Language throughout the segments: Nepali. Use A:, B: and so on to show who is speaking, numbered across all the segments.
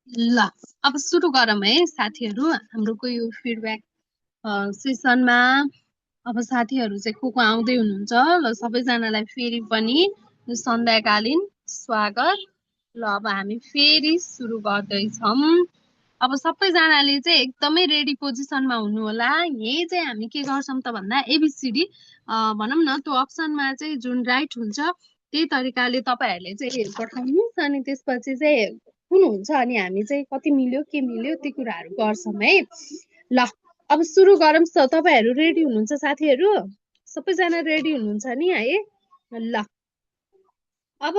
A: ल अब सुरु गरौँ है साथीहरू हाम्रोको यो फिडब्याक सेसनमा। अब साथीहरू चाहिँ को आउँदै हुनुहुन्छ ल सबैजनालाई फेरि पनि सन्ध्याकालीन स्वागत। ल अब हामी फेरि सुरु गर्दैछौँ। अब सबैजनाले चाहिँ एकदमै रेडी पोजिसनमा हुनु होला। यही चाहिँ हामी के गर्छौँ त भन्दा एबिसिडी भनौँ न त्यो अप्सनमा चाहिँ जुन राइट हुन्छ त्यही तरिकाले तपाईँहरूले चाहिँ पठाउनुहोस् अनि त्यसपछि चाहिँ कुन हुन्छ अनि हामी चाहिँ कति मिल्यो के मिल्यो त्यो कुराहरू गर्छौँ है। ल अब सुरु गरौँ। तपाईँहरू रेडी हुनुहुन्छ साथीहरू? सबैजना रेडी हुनुहुन्छ नि है? ल अब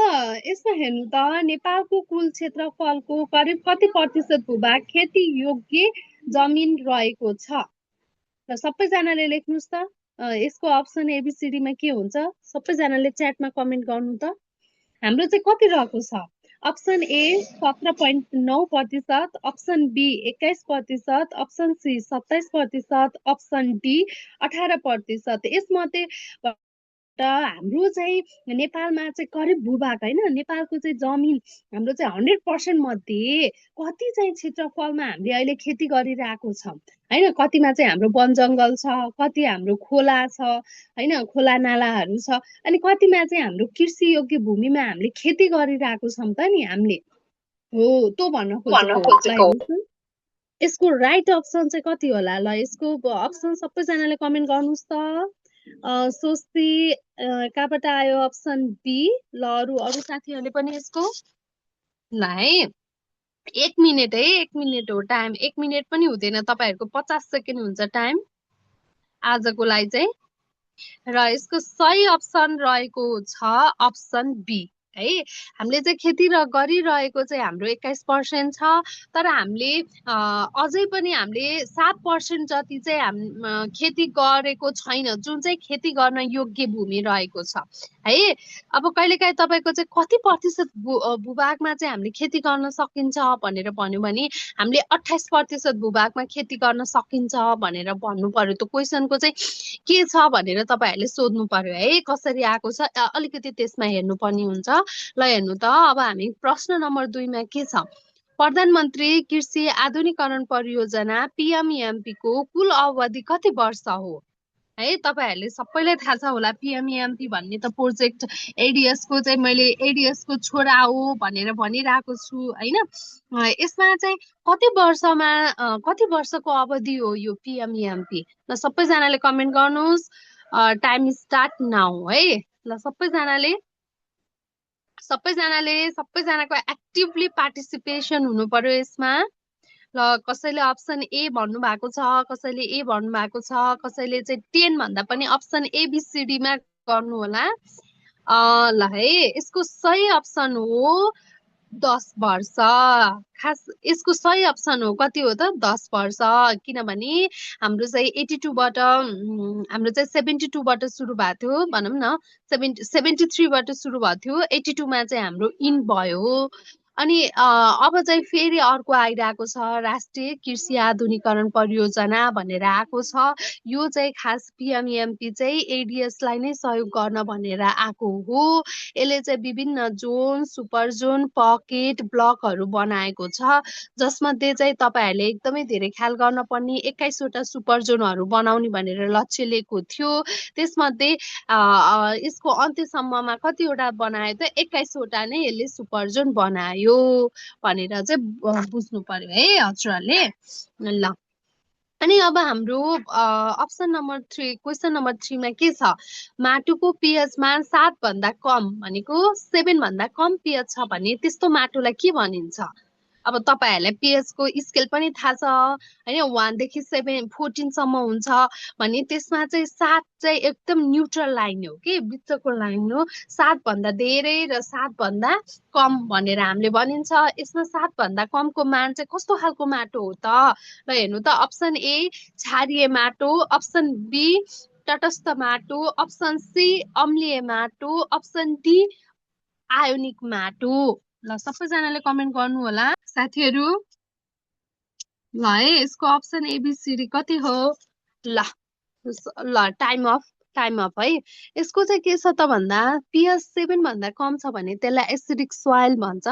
A: यसमा हेर्नु त नेपालको कुल क्षेत्रफलको करिब कति प्रतिशत भूभाग खेती योग्य जमिन रहेको छ? र सबैजनाले लेख्नुहोस् त यसको अप्सन एबिसिडीमा के हुन्छ? सबैजनाले च्याटमा कमेन्ट गर्नु त। हाम्रो चाहिँ कति रहेको छ? Option A 17.9%, option B 21%, option C 27%, option D 18%। यसमध्ये हाम्रो चाहिँ नेपालमा चाहिँ करिब भूभाग होइन नेपालको चाहिँ जमिन हाम्रो चाहिँ 100% मध्ये कति चाहिँ क्षेत्रफलमा हामीले अहिले खेती गरिरहेको छौँ होइन। कतिमा चाहिँ हाम्रो वन जङ्गल छ, कति हाम्रो खोला छ होइन, खोला नालाहरू छ, अनि कतिमा चाहिँ हाम्रो कृषि योग्य भूमिमा हामीले खेती गरिरहेको छौँ त नि हामीले। हो त्यो भन्न खोजेको हो। ल हेर्नुहोस् यसको राइट अप्सन चाहिँ कति होला? ल यसको अप्सन सबैजनाले कमेन्ट गर्नुहोस् त। सोस्ती कहाँबाट आयो? Option B. ल अरू अरू साथीहरूले पनि यसको ल है 1 मिनट है, 1 मिनट हो टाइम। 1 मिनट पनि हुँदैन, तपाईँहरूको 50 सेकेन्ड हुन्छ टाइम आजको लागि चाहिँ। र यसको सही अप्सन रहेको छ अप्सन बी है। हामीले चाहिँ खेती गरिरहेको चाहिँ हाम्रो 21% छ, तर हामीले अझै पनि हामीले 7% जति चाहिँ खेती गरेको छैन, जुन चाहिँ खेती गर्न योग्य भूमि रहेको छ है। अब कहिलेकाहीँ तपाईँको चाहिँ कति प्रतिशत भूभागमा चाहिँ हामीले खेती गर्न सकिन्छ भनेर भन्यो भने हामीले 28% भूभागमा खेती गर्न सकिन्छ भनेर भन्नु पर्यो। त्यो क्वेसनको चाहिँ के छ भनेर तपाईँहरूले सोध्नु पर्यो है, कसरी आएको छ अलिकति त्यसमा हेर्नुपर्ने हुन्छ। ल हेर्नु त अब हामी प्रश्न नम्बर 2 मा के छ? प्रधानमन्त्री कृषि आधुनिकीकरण परियोजना PMEMP को कुल अवधि कति वर्ष हो है? तपाईँहरूले सबैलाई थाहा छ होला PMEMP भन्ने त प्रोजेक्ट एडिएस को चाहिँ मैले एडिएस को छोरा हो भनेर भनिरहेको छु होइन। यसमा चाहिँ कति वर्षमा कति वर्षको अवधि हो यो PMEMP? ल सबैजनाले कमेन्ट गर्नुहोस्। टाइम स्टार्ट नाउ है। ल सबैजनाको एक्टिभली पार्टिसिपेसन हुनु पर्यो यसमा। ल कसैले अप्सन ए भन्नु भएको छ, कसैले ए भन्नु भएको छ, कसैले चाहिँ 10 भन्दा पनि अप्सन एबिसिडी मा गर्नु होला। ल है यसको सही अप्सन हो 10 वर्ष। खास यसको सही अप्सन हो कति हो त? 10 वर्ष। किनभने हाम्रो चाहिँ 82 बाट हाम्रो चाहिँ 72 बाट सुरु भएको थियो भनौँ न, 73 बाट सुरु भएको थियो, 82 मा चाहिँ हाम्रो इन भयो। अनि अब चाहिँ फेरि अर्को आइरहेको छ राष्ट्रिय कृषि आधुनिकीकरण परियोजना भनेर आएको छ। यो चाहिँ खास PMEMP चाहिँ एडिएस लाई नै सहयोग गर्न भनेर आएको हो। यसले चाहिँ विभिन्न जोन, सुपर जोन, पकेट ब्लकहरू बनाएको छ, जसमध्ये चाहिँ तपाईँहरूले एकदमै धेरै ख्याल गर्न पर्ने 21 वटा सुपर जोनहरू बनाउने भनेर लक्ष्य लिएको थियो। त्यसमध्ये यसको अन्त्यसम्ममा कतिवटा बनायो त? 21 वटा नै यसले सुपर जोन बनायो भनेर चाहिँ बुझ्नु पर्यो है हजुरहरूले। ल अनि अब हाम्रो अप्सन नम्बर 3 क्वेसन नम्बर 3 मा के छ? माटोको pH मान 7 भन्दा कम भनेको 7 भन्दा कम pH छ भने त्यस्तो माटोलाई के भनिन्छ? अब तपाईँहरूलाई pH को स्केल पनि थाहा छ होइन, 1 देखि 14 सम्म हुन्छ भने त्यसमा चाहिँ 7 चाहिँ एकदम न्युट्रल लाइन हो कि बिचको लाइन हो। 7 भन्दा धेरै र 7 भन्दा कम भनेर हामीले भनिन्छ। यसमा 7 भन्दा कमको मान चाहिँ कस्तो खालको माटो हो त? ल हेर्नु त अप्सन ए क्षारीय माटो, अप्सन बी तटस्थ माटो, अप्सन सी अम्लीय माटो, अप्सन डी आयोनिक माटो। ल सबैजनाले कमेन्ट गर्नु होला साथीहरू। ल है यसको अप्सन एबिसिडी कति हो? ल टाइम अफ टाइम अप है। यसको चाहिँ के छ त भन्दा pH 7 भन्दा कम छ भने त्यसलाई एसिडिक सोइल भन्छ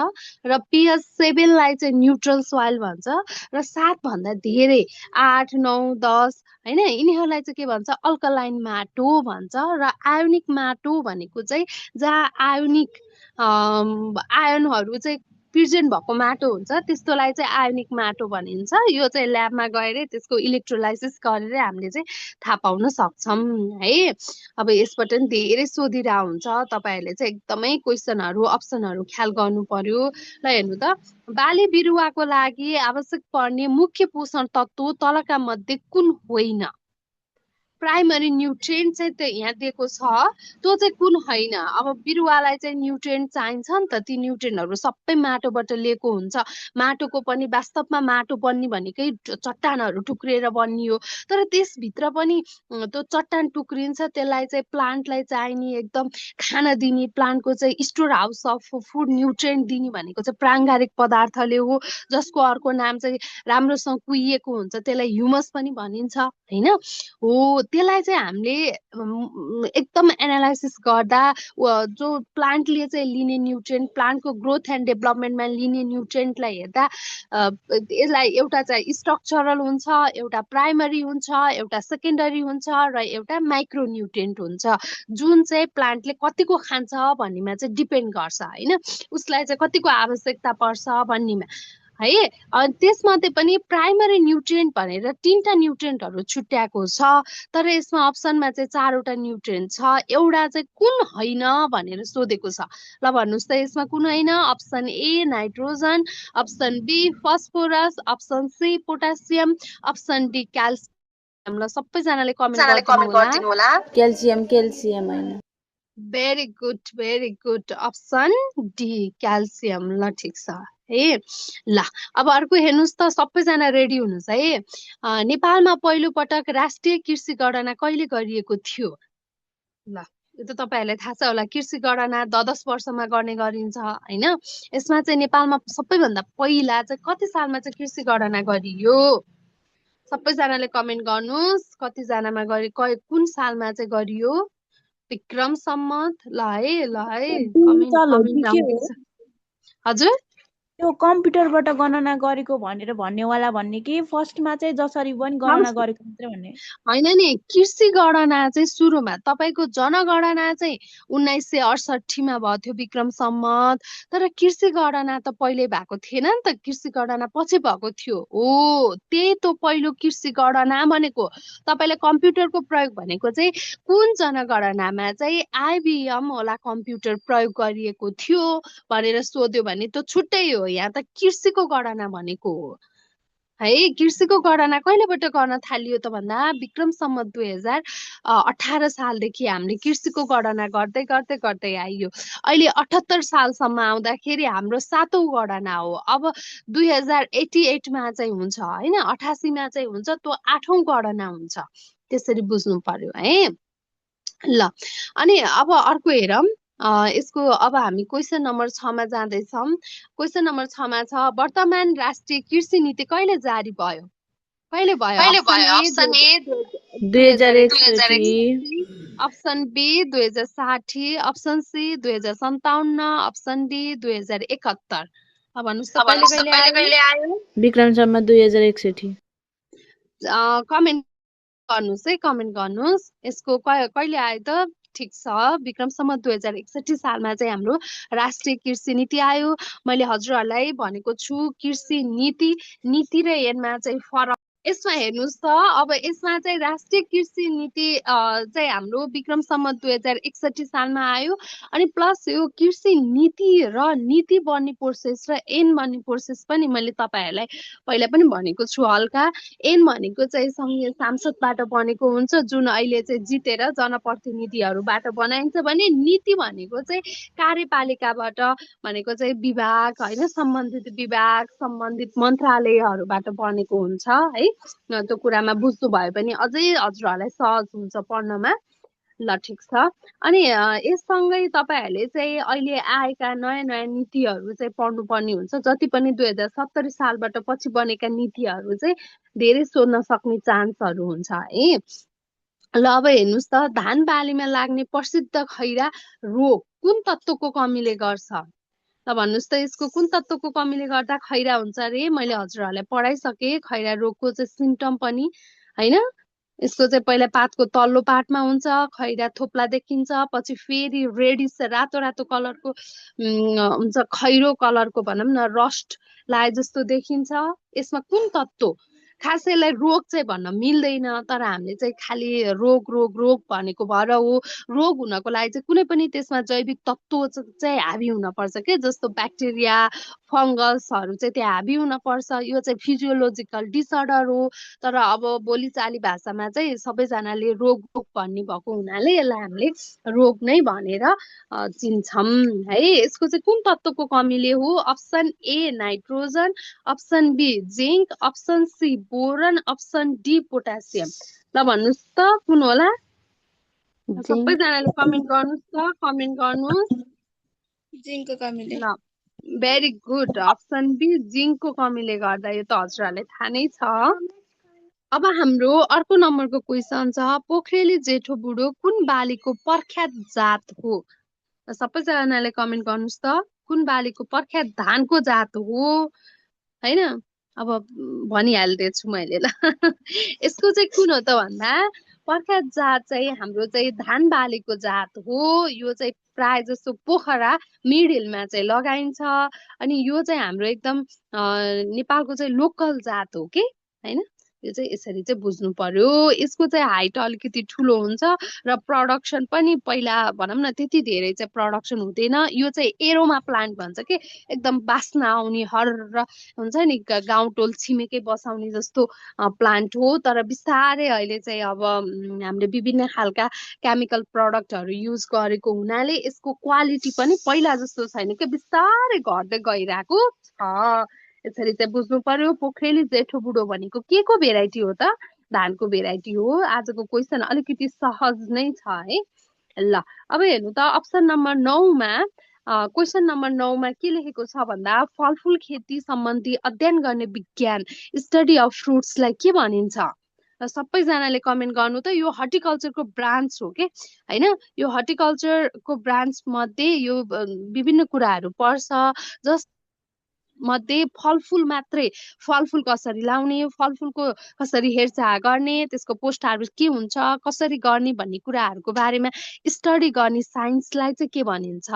A: र pH 7 लाई चाहिँ न्युट्रल सोइल भन्छ र 7 भन्दा धेरै 8 9 10 हैन यिनीहरूलाई चाहिँ के भन्छ अल्कलाइन माटो भन्छ र आयोनिक माटो भनेको चाहिँ जहाँ आयोनिक आयनहरू चाहिँ प्रेजेन्ट भएको माटो हुन्छ त्यस्तोलाई चाहिँ आयोनिक माटो भनिन्छ। यो चाहिँ ल्याबमा गएर त्यसको इलेक्ट्रोलाइसिस गरेर हामीले चाहिँ थाहा पाउन सक्छौँ है। अब यसबाट नि धेरै सोधिरहेको हुन्छ तपाईँहरूले चाहिँ एकदमै क्वेसनहरू अप्सनहरू ख्याल गर्नु पर्यो। ल हेर्नु त बाली बिरुवाको लागि आवश्यक पर्ने मुख्य पोषण तत्त्व तलका मध्ये कुन होइन? प्राइमरी न्युट्रिएन्ट चाहिँ त्यो यहाँ दिएको छ त्यो चाहिँ कुन होइन? अब बिरुवालाई चाहिँ न्युट्रिएन्ट चाहिन्छ नि त ती न्युट्रिएन्टहरू सबै माटोबाट लिएको हुन्छ। माटोको पनि वास्तवमा माटो बन्ने भनेकै चट्टानहरू टुक्रिएर बनियो तर त्यसभित्र पनि त्यो चट्टान टुक्रिन्छ त्यसलाई चाहिँ प्लान्टलाई चाहिने एकदम खान दिने प्लान्टको चाहिँ store house of food nutrient दिने भनेको चाहिँ प्राङ्गारिक पदार्थले हो जसको अर्को नाम चाहिँ राम्रोसँग कुहिएको हुन्छ त्यसलाई ह्युमस पनि भनिन्छ होइन हो। त्यसलाई चाहिँ हामीले एकदम एनालाइसिस गर्दा जो प्लान्टले चाहिँ लिने न्युट्रिएन्ट प्लान्टको ग्रोथ एन्ड डेभलपमेन्टमा लिने न्युट्रिएन्टलाई हेर्दा यसलाई एउटा चाहिँ स्ट्रक्चरल हुन्छ एउटा प्राइमरी हुन्छ एउटा सेकेन्डरी हुन्छ र एउटा माइक्रो न्युट्रिएन्ट हुन्छ जुन चाहिँ प्लान्टले कतिको खान्छ भन्नेमा चाहिँ डिपेन्ड गर्छ होइन उसलाई चाहिँ कतिको आवश्यकता पर्छ भन्नेमा है। अनि त्यसमध्ये पनि प्राइमरी न्युट्रिएन्ट भनेर 3टा न्युट्रिएन्टहरू छुट्याएको छ तर यसमा अप्सनमा चाहिँ 4वटा न्युट्रिएन्ट छ एउटा चाहिँ कुन होइन भनेर सोधेको छ। ल भन्नुहोस् त यसमा कुन होइन? Option A nitrogen, option B phosphorus, option C potassium, option D calcium. ल सबैजनाले कमेन्ट गरिदिनु होला।
B: क्याल्सियम क्याल्सियम होइन।
A: Very good option D calcium. ल ठिक छ है। ल अब अर्को हेर्नुहोस् त सबैजना रेडी हुनुहोस् है। नेपालमा पहिलो पटक राष्ट्रिय कृषि गणना कहिले गरिएको थियो? ल यो त तपाईँहरूलाई थाहा छ होला कृषि गणना 10 वर्षमा गर्ने गरिन्छ होइन। यसमा चाहिँ नेपालमा सबैभन्दा पहिला चाहिँ कति सालमा चाहिँ कृषि गणना गरियो? सबैजनाले कमेन्ट गर्नुहोस् कतिजनामा कुन सालमा चाहिँ गरियो? विक्रम सम्मत। ल है कमेन्ट हजुर
B: त्यो कम्प्युटरबाट गणना गरेको भनेर भन्नेवाला भन्ने कि फर्स्टमा चाहिँ जसरी पनि गणना गरेको मात्रै भन्ने?
A: होइन नि कृषि गणना चाहिँ सुरुमा तपाईँको जनगणना चाहिँ 1968 मा भएको थियो विक्रम सम्मत तर कृषि गणना त पहिले भएको थिएन नि त कृषि गणना पछि भएको थियो हो त्यही त पहिलो कृषि गणना भनेको। तपाईँले कम्प्युटरको प्रयोग भनेको चाहिँ कुन जनगणनामा चाहिँ आइबिएम होला कम्प्युटर प्रयोग गरिएको थियो भनेर सोध्यो भने त छुट्टै हो यहाँ त कृषिको गणना भनेको हो है। कृषिको गणना कहिलेबाट गर्न थालियो त भन्दा विक्रम सम्मत 2018 सालदेखि हामीले कृषिको गणना गर्दै गर्दै गर्दै आइयो। अहिले 78 सालसम्म आउँदाखेरि हाम्रो 7औं गणना हो। अब 2088 मा चाहिँ हुन्छ होइन 88 मा चाहिँ हुन्छ त्यो 8औं गणना हुन्छ त्यसरी बुझ्नु पर्यो है। ल अनि अब अर्को हेरौँ यसको अब हामी क्वेसन नम्बर 6 मा जाँदैछौँ। क्वेसन नम्बर 6 मा छ वर्तमान राष्ट्रिय कृषि नीति कहिले जारी भयो? कहिले भयो? Option A
B: 2061,
A: option B 2060, option C 2057, option D 2071। अब भन्नुहोस् त कहिले आयो?
B: विक्रम सम्मत 2061।
A: कमेन्ट गर्नुहोस् है कमेन्ट गर्नुहोस् यसको कहिले आयो त? ठिक छ विक्रम सम्मत 2061 सालमा चाहिँ हाम्रो राष्ट्रिय कृषि नीति आयो। मैले हजुरहरूलाई भनेको छु कृषि नीति र ऐनमा चाहिँ फरक। यसमा हेर्नुहोस् त अब यसमा चाहिँ राष्ट्रिय कृषि नीति चाहिँ हाम्रो विक्रम सम्मत 2061 सालमा आयो अनि प्लस यो कृषि नीति र नीति बन्ने प्रोसेस र ऐन बन्ने प्रोसेस पनि मैले तपाईँहरूलाई पहिला पनि भनेको छु हल्का। ऐन भनेको चाहिँ सङ्घीय सांसदबाट बनेको हुन्छ जुन अहिले चाहिँ जितेर जनप्रतिनिधिहरूबाट बनाइन्छ भने नीति भनेको चाहिँ कार्यपालिकाबाट भनेको चाहिँ विभाग होइन सम्बन्धित विभाग सम्बन्धित मन्त्रालयहरूबाट बनेको हुन्छ है। त्यो कुरामा बुझ्नु भयो भने अझै हजुरहरूलाई सहज हुन्छ पढ्नमा। ल ठिक छ अनि यससँगै तपाईँहरूले चाहिँ अहिले आएका नयाँ नयाँ नीतिहरू चाहिँ पढ्नुपर्ने हुन्छ जति पनि 2070 सालबाट पछि बनेका नीतिहरू चाहिँ धेरै सोध्न सक्ने चान्सहरू हुन्छ है। ल अब हेर्नुहोस् त, धान बालीमा लाग्ने प्रसिद्ध खैरा रोग कुन तत्त्वको कमीले गर्छ? ल भन्नुहोस् त, यसको कुन तत्त्वको कमीले गर्दा खैरा हुन्छ अरे? मैले हजुरहरूलाई पढाइसकेँ खैरा रोगको चाहिँ सिम्टम पनि, होइन? यसको चाहिँ पहिला पातको तल्लो पार्टमा हुन्छ, खैरा थोप्ला देखिन्छ, पछि फेरि रेडिस रातो रातो कलरको हुन्छ, खैरो कलरको भनौँ न, रस्ट लाए जस्तो देखिन्छ। यसमा कुन तत्त्व? खास यसलाई रोग चाहिँ भन्न मिल्दैन, तर हामीले चाहिँ खालि रोग रोग रोग भनेको भएर हो। रोग हुनको लागि चाहिँ कुनै पनि त्यसमा जैविक तत्त्व चाहिँ हाबी हुनपर्छ के, जस्तो ब्याक्टेरिया फङ्गसहरू चाहिँ त्यहाँ हाबी हुनपर्छ। यो चाहिँ फिजियोलोजिकल डिसअर्डर हो। तर अब बोलीचाली भाषामा चाहिँ सबैजनाले रोग रोग भन्ने भएको हुनाले यसलाई हामीले रोग नै भनेर चिन्छौँ है। यसको चाहिँ कुन तत्त्वको कमीले हो? Option A nitrogen, option B zinc, option C boron, option D potassium. ल भन्नुहोस् त कुन होला? सबैजनाले कमेन्ट गर्नुहोस् त, कमेन्ट गर्नुहोस्।
C: जिङ्कको कमीले।
A: ल भेरी गुड, अप्सन बी जिङ्कको कमीले गर्दा। यो त हजुरहरूलाई थाहा नै छ। अब हाम्रो अर्को नम्बरको क्वेसन छ, पोखरेली जेठो बुढो कुन बालीको प्रख्यात जात हो? सबैजनाले कमेन्ट गर्नुहोस् त, कुन बालीको प्रख्यात धानको जात हो? होइन, अब भनिहाल्दैछु मैले। ल यसको चाहिँ कुन हो त भन्दा, प्रख्यात जात चाहिँ हाम्रो चाहिँ धान बालीको जात हो। यो चाहिँ प्राय जस्तो पोखरा मिड हिलमा चाहिँ लगाइन्छ। अनि यो चाहिँ हाम्रो एकदम नेपालको चाहिँ लोकल जात हो कि, होइन? यो चाहिँ यसरी चाहिँ बुझ्नु पर्यो। यसको चाहिँ हाइट अलिकति ठुलो हुन्छ र प्रोडक्सन पनि पहिला भनौँ न त्यति धेरै चाहिँ प्रोडक्सन हुँदैन। यो चाहिँ एरोमा प्लान्ट भन्छ कि, एकदम बास्ना आउने हर हुन्छ नि, गाउँ टोल छिमेकै बसाउने जस्तो प्लान्ट हो। तर बिस्तारै अहिले चाहिँ अब हामीले विभिन्न खालका केमिकल प्रडक्टहरू युज गरेको हुनाले यसको क्वालिटी पनि पहिला जस्तो छैन कि, बिस्तारै घट्दै गइरहेको छ। यसरी चाहिँ बुझ्नु पर्यो। पोखरेली जेठो बुढो भनेको के को भेराइटी हो त? धानको भेराइटी हो। आजको क्वेसन अलिकति सहज नै छ है। ल अब हेर्नु त, अप्सन नम्बर 9मा क्वेसन नम्बर 9मा के लेखेको छ भन्दा, फलफुल खेती सम्बन्धी अध्ययन गर्ने विज्ञान स्टडी अफ फ्रुट्सलाई के भनिन्छ? र सबैजनाले कमेन्ट गर्नु त। यो हर्टिकल्चरको ब्रान्च हो कि, होइन? यो हर्टिकल्चरको ब्रान्च मध्ये यो विभिन्न कुराहरू पर्छ। जस मध्ये फलफुल मात्रै, फलफुल कसरी लाउने, फलफुलको कसरी हेरचाह गर्ने, त्यसको पोस्ट हार्भेस्ट के हुन्छ, कसरी गर्ने भन्ने कुराहरूको बारेमा स्टडी गर्ने साइन्सलाई चाहिँ के भनिन्छ?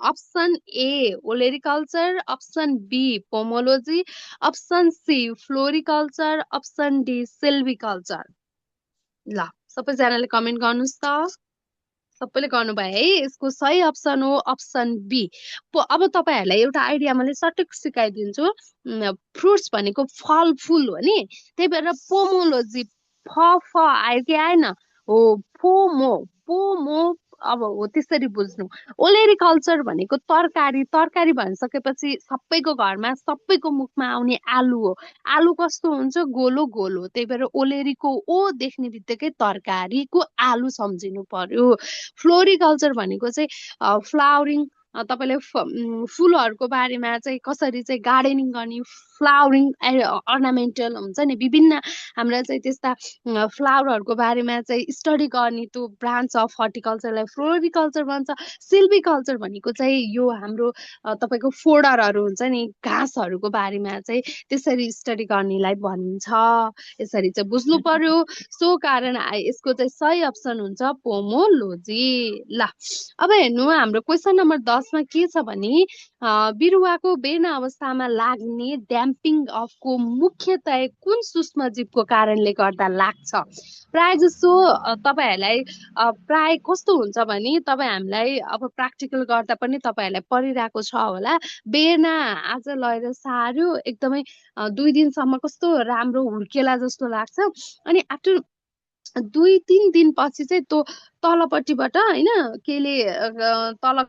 A: Option A olericulture, option B pomology, option C floriculture, option D silviculture. ल सबैजनाले कमेन्ट गर्नुहोस् त। सबैले गर्नुभयो है। यसको सही अप्सन हो अप्सन बी। अब तपाईँहरूलाई एउटा आइडिया मैले सटिक सिकाइदिन्छु। फ्रुट्स भनेको फलफुल हो नि, त्यही भएर पोमोलोजी फ आयो कि आएन? हो, पोमो पोमो अब हो त्यसरी बुझ्नु। ओलेरिकल्चर भनेको तरकारी, तरकारी भनिसकेपछि सबैको घरमा सबैको मुखमा आउने आलु हो। आलु कस्तो हुन्छ? गोलो गोलो। त्यही भएर ओलेरीको ओ देख्ने बित्तिकै तरकारीको आलु सम्झिनु पर्यो। फ्लोरिकल्चर भनेको चाहिँ फ्लावरिङ, तपाईँले फुलहरूको बारेमा चाहिँ कसरी चाहिँ गार्डनिङ गर्ने, फ्लावरिङ अर्नामेन्टल हुन्छ नि, विभिन्न हाम्रा चाहिँ त्यस्ता फ्लावरहरूको बारेमा चाहिँ स्टडी गर्ने त्यो ब्रान्च अफ हर्टिकल्चरलाई फ्लोरिकल्चर भन्छ। सिल्भिकल्चर भनेको चाहिँ यो हाम्रो तपाईँको फोडरहरू हुन्छ नि, घाँसहरूको बारेमा चाहिँ त्यसरी स्टडी गर्नेलाई भनिन्छ। यसरी चाहिँ बुझ्नु पर्यो। सो कारण यसको चाहिँ सही अप्सन हुन्छ पोमोलोजी। ल अब हेर्नु, हाम्रो क्वेसन नम्बर 10मा के छ भने, बिरुवाको बेर्ना अवस्थामा लाग्ने ड्याम्पिङ अफको मुख्यतया कुन सूक्ष्म जीवको कारणले गर्दा लाग्छ? प्राय जसो तपाईँहरूलाई प्राय कस्तो हुन्छ भने, तपाईँ हामीलाई अब प्र्याक्टिकल गर्दा पनि तपाईँहरूलाई परिरहेको छ होला। बेर्ना आज लगेर सार्यो, एकदमै 2 दिनसम्म कस्तो राम्रो हुर्केला जस्तो लाग्छ। अनि आफ्टर 2-3 दिनपछि चाहिँ त्यो तलपट्टिबाट, होइन, केले तल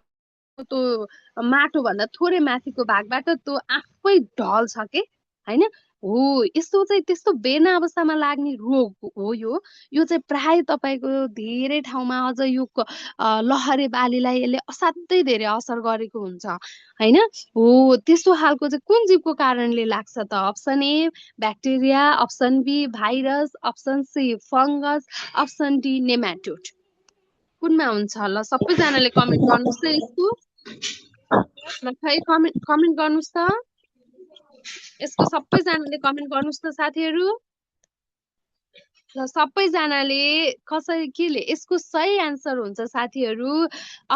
A: त्यो माटो भन्दा थोरै माथिको भागबाट त्यो आफै ढल्छ के, होइन? हो यस्तो चाहिँ त्यस्तो बेर्ना अवस्थामा लाग्ने रोग हो यो चाहिँ प्राय तपाईँको धेरै ठाउँमा अझ यो लहरे बालीलाई यसले असाध्यै धेरै असर गरेको हुन्छ होइन। हो त्यस्तो खालको चाहिँ कुन जीवको कारणले लाग्छ त? Option A bacteria, option B virus, option C fungus, option D nematode. कुनमा हुन्छ ल सबैजनाले कमेन्ट गर्नुहोस् त यसको। ल खै कमेन्ट गर्नुहोस् त यसको, सबैजनाले कमेन्ट गर्नुहोस् त साथीहरू। र सबैजनाले कसरी केले यसको सही एन्सर हुन्छ साथीहरू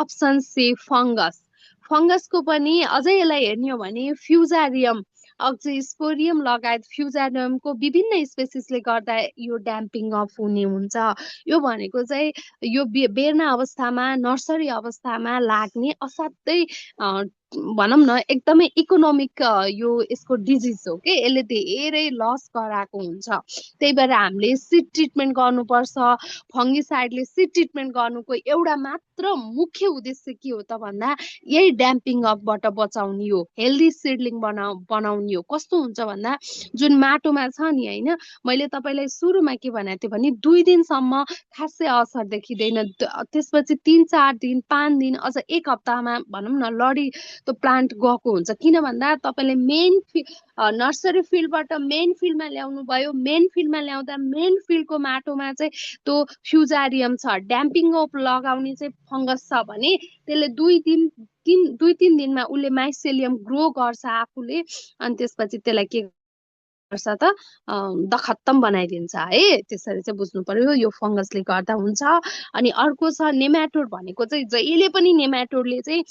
A: अप्सन सी फङ्गस। फङ्गसको पनि अझै यसलाई हेर्ने हो भने फ्युजारियम अक्जिस्पोरियम लगायत फ्युजारियमको विभिन्न स्पेसिसले गर्दा यो ड्याम्पिङ अफ हुने हुन्छ। यो भनेको चाहिँ यो बेर्ना अवस्थामा नर्सरी अवस्थामा लाग्ने असाध्यै भनौँ न एकदमै इकोनोमिक यो यसको डिजिज हो कि यसले धेरै लस गराएको हुन्छ। त्यही भएर हामीले सिड ट्रिटमेन्ट गर्नुपर्छ। फङ्गिसाइडले सिड ट्रिटमेन्ट गर्नुको एउटा मात्र मुख्य उद्देश्य के हो त भन्दा यही ड्याम्पिङ अफबाट बचाउने हो, हेल्दी सिडलिङ बनाउने हो। कस्तो हुन्छ भन्दा जुन माटोमा छ नि होइन, मैले तपाईँलाई सुरुमा के भनेको थिएँ भने 2 दिनसम्म खासै असर देखिँदैन, त्यसपछि 3-4 दिन 5 दिन अझ 1 हप्तामा भनौँ न लडी त्यो प्लान्ट गएको हुन्छ। किन भन्दा तपाईँले मेन नर्सरी फिल्डबाट मेन फिल्डमा ल्याउनु भयो, मेन फिल्डमा ल्याउँदा मेन फिल्डको माटोमा चाहिँ त्यो फ्युजारियम छ, ड्याम्पिङ अफ लगाउने चाहिँ फङ्गस छ भने त्यसले 2-3 दिनमा उसले माइसेलियम ग्रो गर्छ आफूले, अनि त्यसपछि त्यसलाई के गर्छ त दखत्तम बनाइदिन्छ है। त्यसरी चाहिँ बुझ्नु पर्यो यो फङ्गसले गर्दा हुन्छ। अनि अर्को छ नेमाटोड भनेको चाहिँ जहिले पनि नेमाटोडले चाहिँ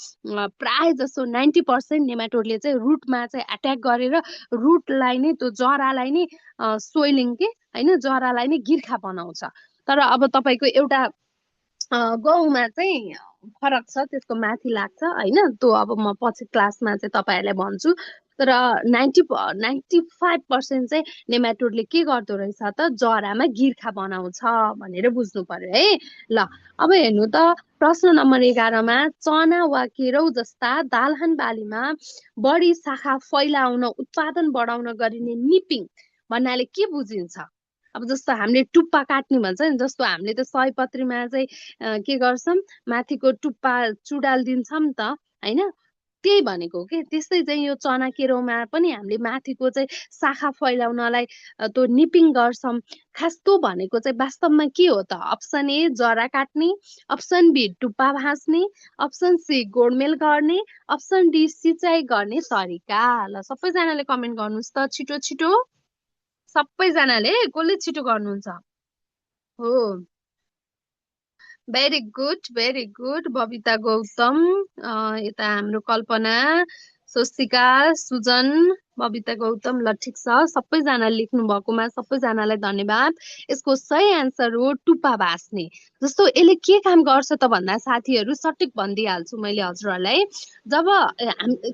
A: प्राय जसो 90% नेमाटोडले चाहिँ रुटमा चाहिँ एट्याक गरेर रुटलाई नै त्यो जरालाई नै सोइलिङ के होइन जरालाई नै गिर्खा बनाउँछ। तर अब तपाईँको एउटा गहुँमा चाहिँ फरक छ, त्यसको माथि लाग्छ होइन, त्यो अब म पछि क्लासमा चाहिँ तपाईँहरूलाई भन्छु। तर 95% चाहिँ नेमाटोडले के गर्दो रहेछ त जरामा गिर्खा बनाउँछ भनेर बुझ्नु पर्यो है। ल अब हेर्नु त प्रश्न नम्बर 11मा चना वा केरौ जस्ता दालहन बालीमा बढी शाखा फैलाउन उत्पादन बढाउन गरिने निपिङ भन्नाले के बुझिन्छ? अब जस्तो हामीले टुप्पा काट्ने भन्छ नि, जस्तो हामीले त सयपत्रीमा चाहिँ के गर्छौँ माथिको टुप्पा चुडालिदिन्छौँ नि त होइन, त्यही भनेको के। त्यस्तै चाहिँ यो चना केरौमा पनि हामीले माथिको चाहिँ शाखा फैलाउनलाई त्यो निपिङ गर्छौँ। खास त्यो भनेको चाहिँ वास्तवमा के हो त? अप्सन ए जरा काट्ने, अप्सन बी टुप्पा भाँच्ने, अप्सन सी गोडमेल गर्ने, अप्सन डी सिँचाइ गर्ने तरिका। ल सबैजनाले कमेन्ट गर्नुहोस् त छिटो छिटो, सबैजनाले कसले छिटो गर्नुहुन्छ? हो भेरी गुड बबिता गौतम, यता हाम्रो कल्पना, स्वस्तिका, सुजन, बबिता गौतम। ल ठिक छ, सबैजनाले लेख्नु भएकोमा सबैजनालाई धन्यवाद। यसको सही एन्सर हो टुप्पा भाँच्ने। जस्तो यसले के काम गर्छ त भन्दा साथीहरू सठिक भनिदिइहाल्छु मैले हजुरहरूलाई। जब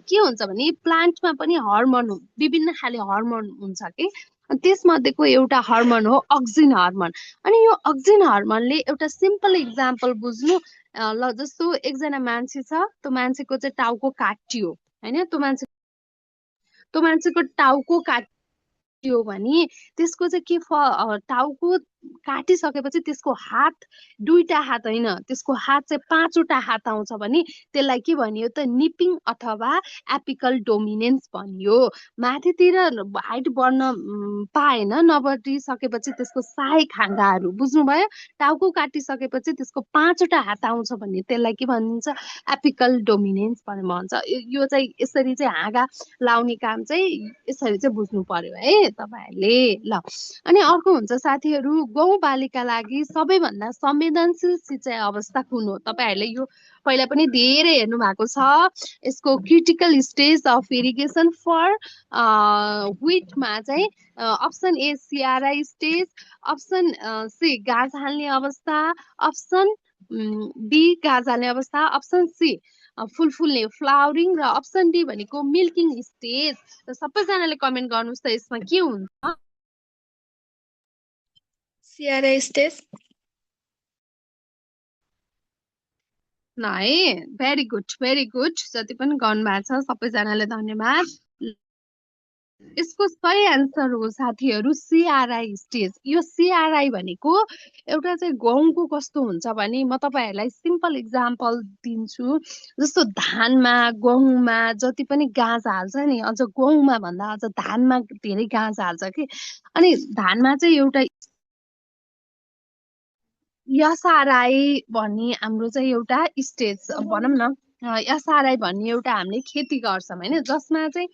A: के हुन्छ भने प्लान्टमा पनि हर्मोन विभिन्न खाले हर्मोन हुन्छ कि, त्यसमध्येको एउटा हर्मोन हो अक्सिन हर्मोन। अनि यो अक्सिन हर्मोनले एउटा सिम्पल इक्जाम्पल बुझ्नु, ल जस्तो एकजना मान्छे छ, त्यो मान्छेको चाहिँ टाउको काटियो होइन, त्यो मान्छेको टाउको काटियो भने त्यसको चाहिँ के टाउको काटिसकेपछि त्यसको हात 2टा हात होइन, त्यसको हात चाहिँ 5वटा हात आउँछ भने त्यसलाई के भनियो त निपिङ अथवा एपिकल डोमिनेन्स भनियो। माथितिर हाइट बढ्न पाएन, नबढिसकेपछि त्यसको सहायक हाँगाहरू बुझ्नुभयो। टाउको काटिसकेपछि त्यसको 5वटा हात आउँछ भने त्यसलाई के भनिन्छ? एपिकल डोमिनेन्स भनेर भन्छ। यो चाहिँ यसरी चाहिँ हाँगा लाउने काम चाहिँ यसरी चाहिँ बुझ्नु पर्यो है तपाईँहरूले। ल अनि अर्को हुन्छ साथीहरू गहुँ बालीका लागि सबैभन्दा संवेदनशील सिँचाइ अवस्था कुन हो? तपाईँहरूले यो पहिला पनि धेरै हेर्नु भएको छ। यसको critical stage of irrigation for विटमा चाहिँ option A CRI stage, option C गाज हाल्ने अवस्था, अप्सन बी गाज हाल्ने अवस्था, अप्सन सी फुल्ने फ्लावरिङ र अप्सन डी भनेको मिल्किङ स्टेज। र सबैजनाले कमेन्ट गर्नुहोस् त यसमा के हुन्छ?
C: CRI stage.
A: ल है भेरी गुड जति पनि गर्नुभएको छ सबैजनाले धन्यवाद। यसको सही एन्सर हो साथीहरू सिआरआई स्टेज। यो सिआरआई भनेको एउटा चाहिँ गहुँको कस्तो हुन्छ भने म तपाईँहरूलाई सिम्पल इक्जाम्पल दिन्छु। जस्तो धानमा गहुँमा जति पनि गाँस हाल्छ नि, अझ गहुँमा भन्दा अझ धानमा धेरै गाँस हाल्छ कि। अनि धानमा चाहिँ एउटा एसआरआई भन्ने हाम्रो चाहिँ एउटा स्टेज भनौँ न, एसआरआई भन्ने एउटा हामीले खेती गर्छौँ होइन, जसमा चाहिँ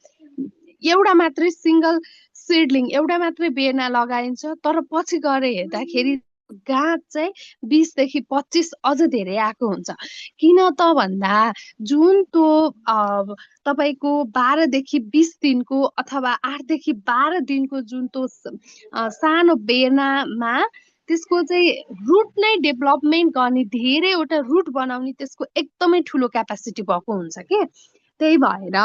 A: एउटा मात्रै सिङ्गल सिडलिङ एउटा मात्रै बेर्ना लगाइन्छ। तर पछि गएर हेर्दाखेरि गाँठ चाहिँ 20 देखि 25 अझ धेरै आएको हुन्छ। किन त भन्दा जुन त्यो तपाईँको 12 देखि 20 दिनको अथवा 8 देखि 12 दिनको जुन त्यो सानो बेर्नामा त्यसको चाहिँ रुट नै डेभलपमेन्ट गर्ने, धेरैवटा रुट बनाउने त्यसको एकदमै ठुलो क्यापासिटी भएको हुन्छ कि। त्यही भएर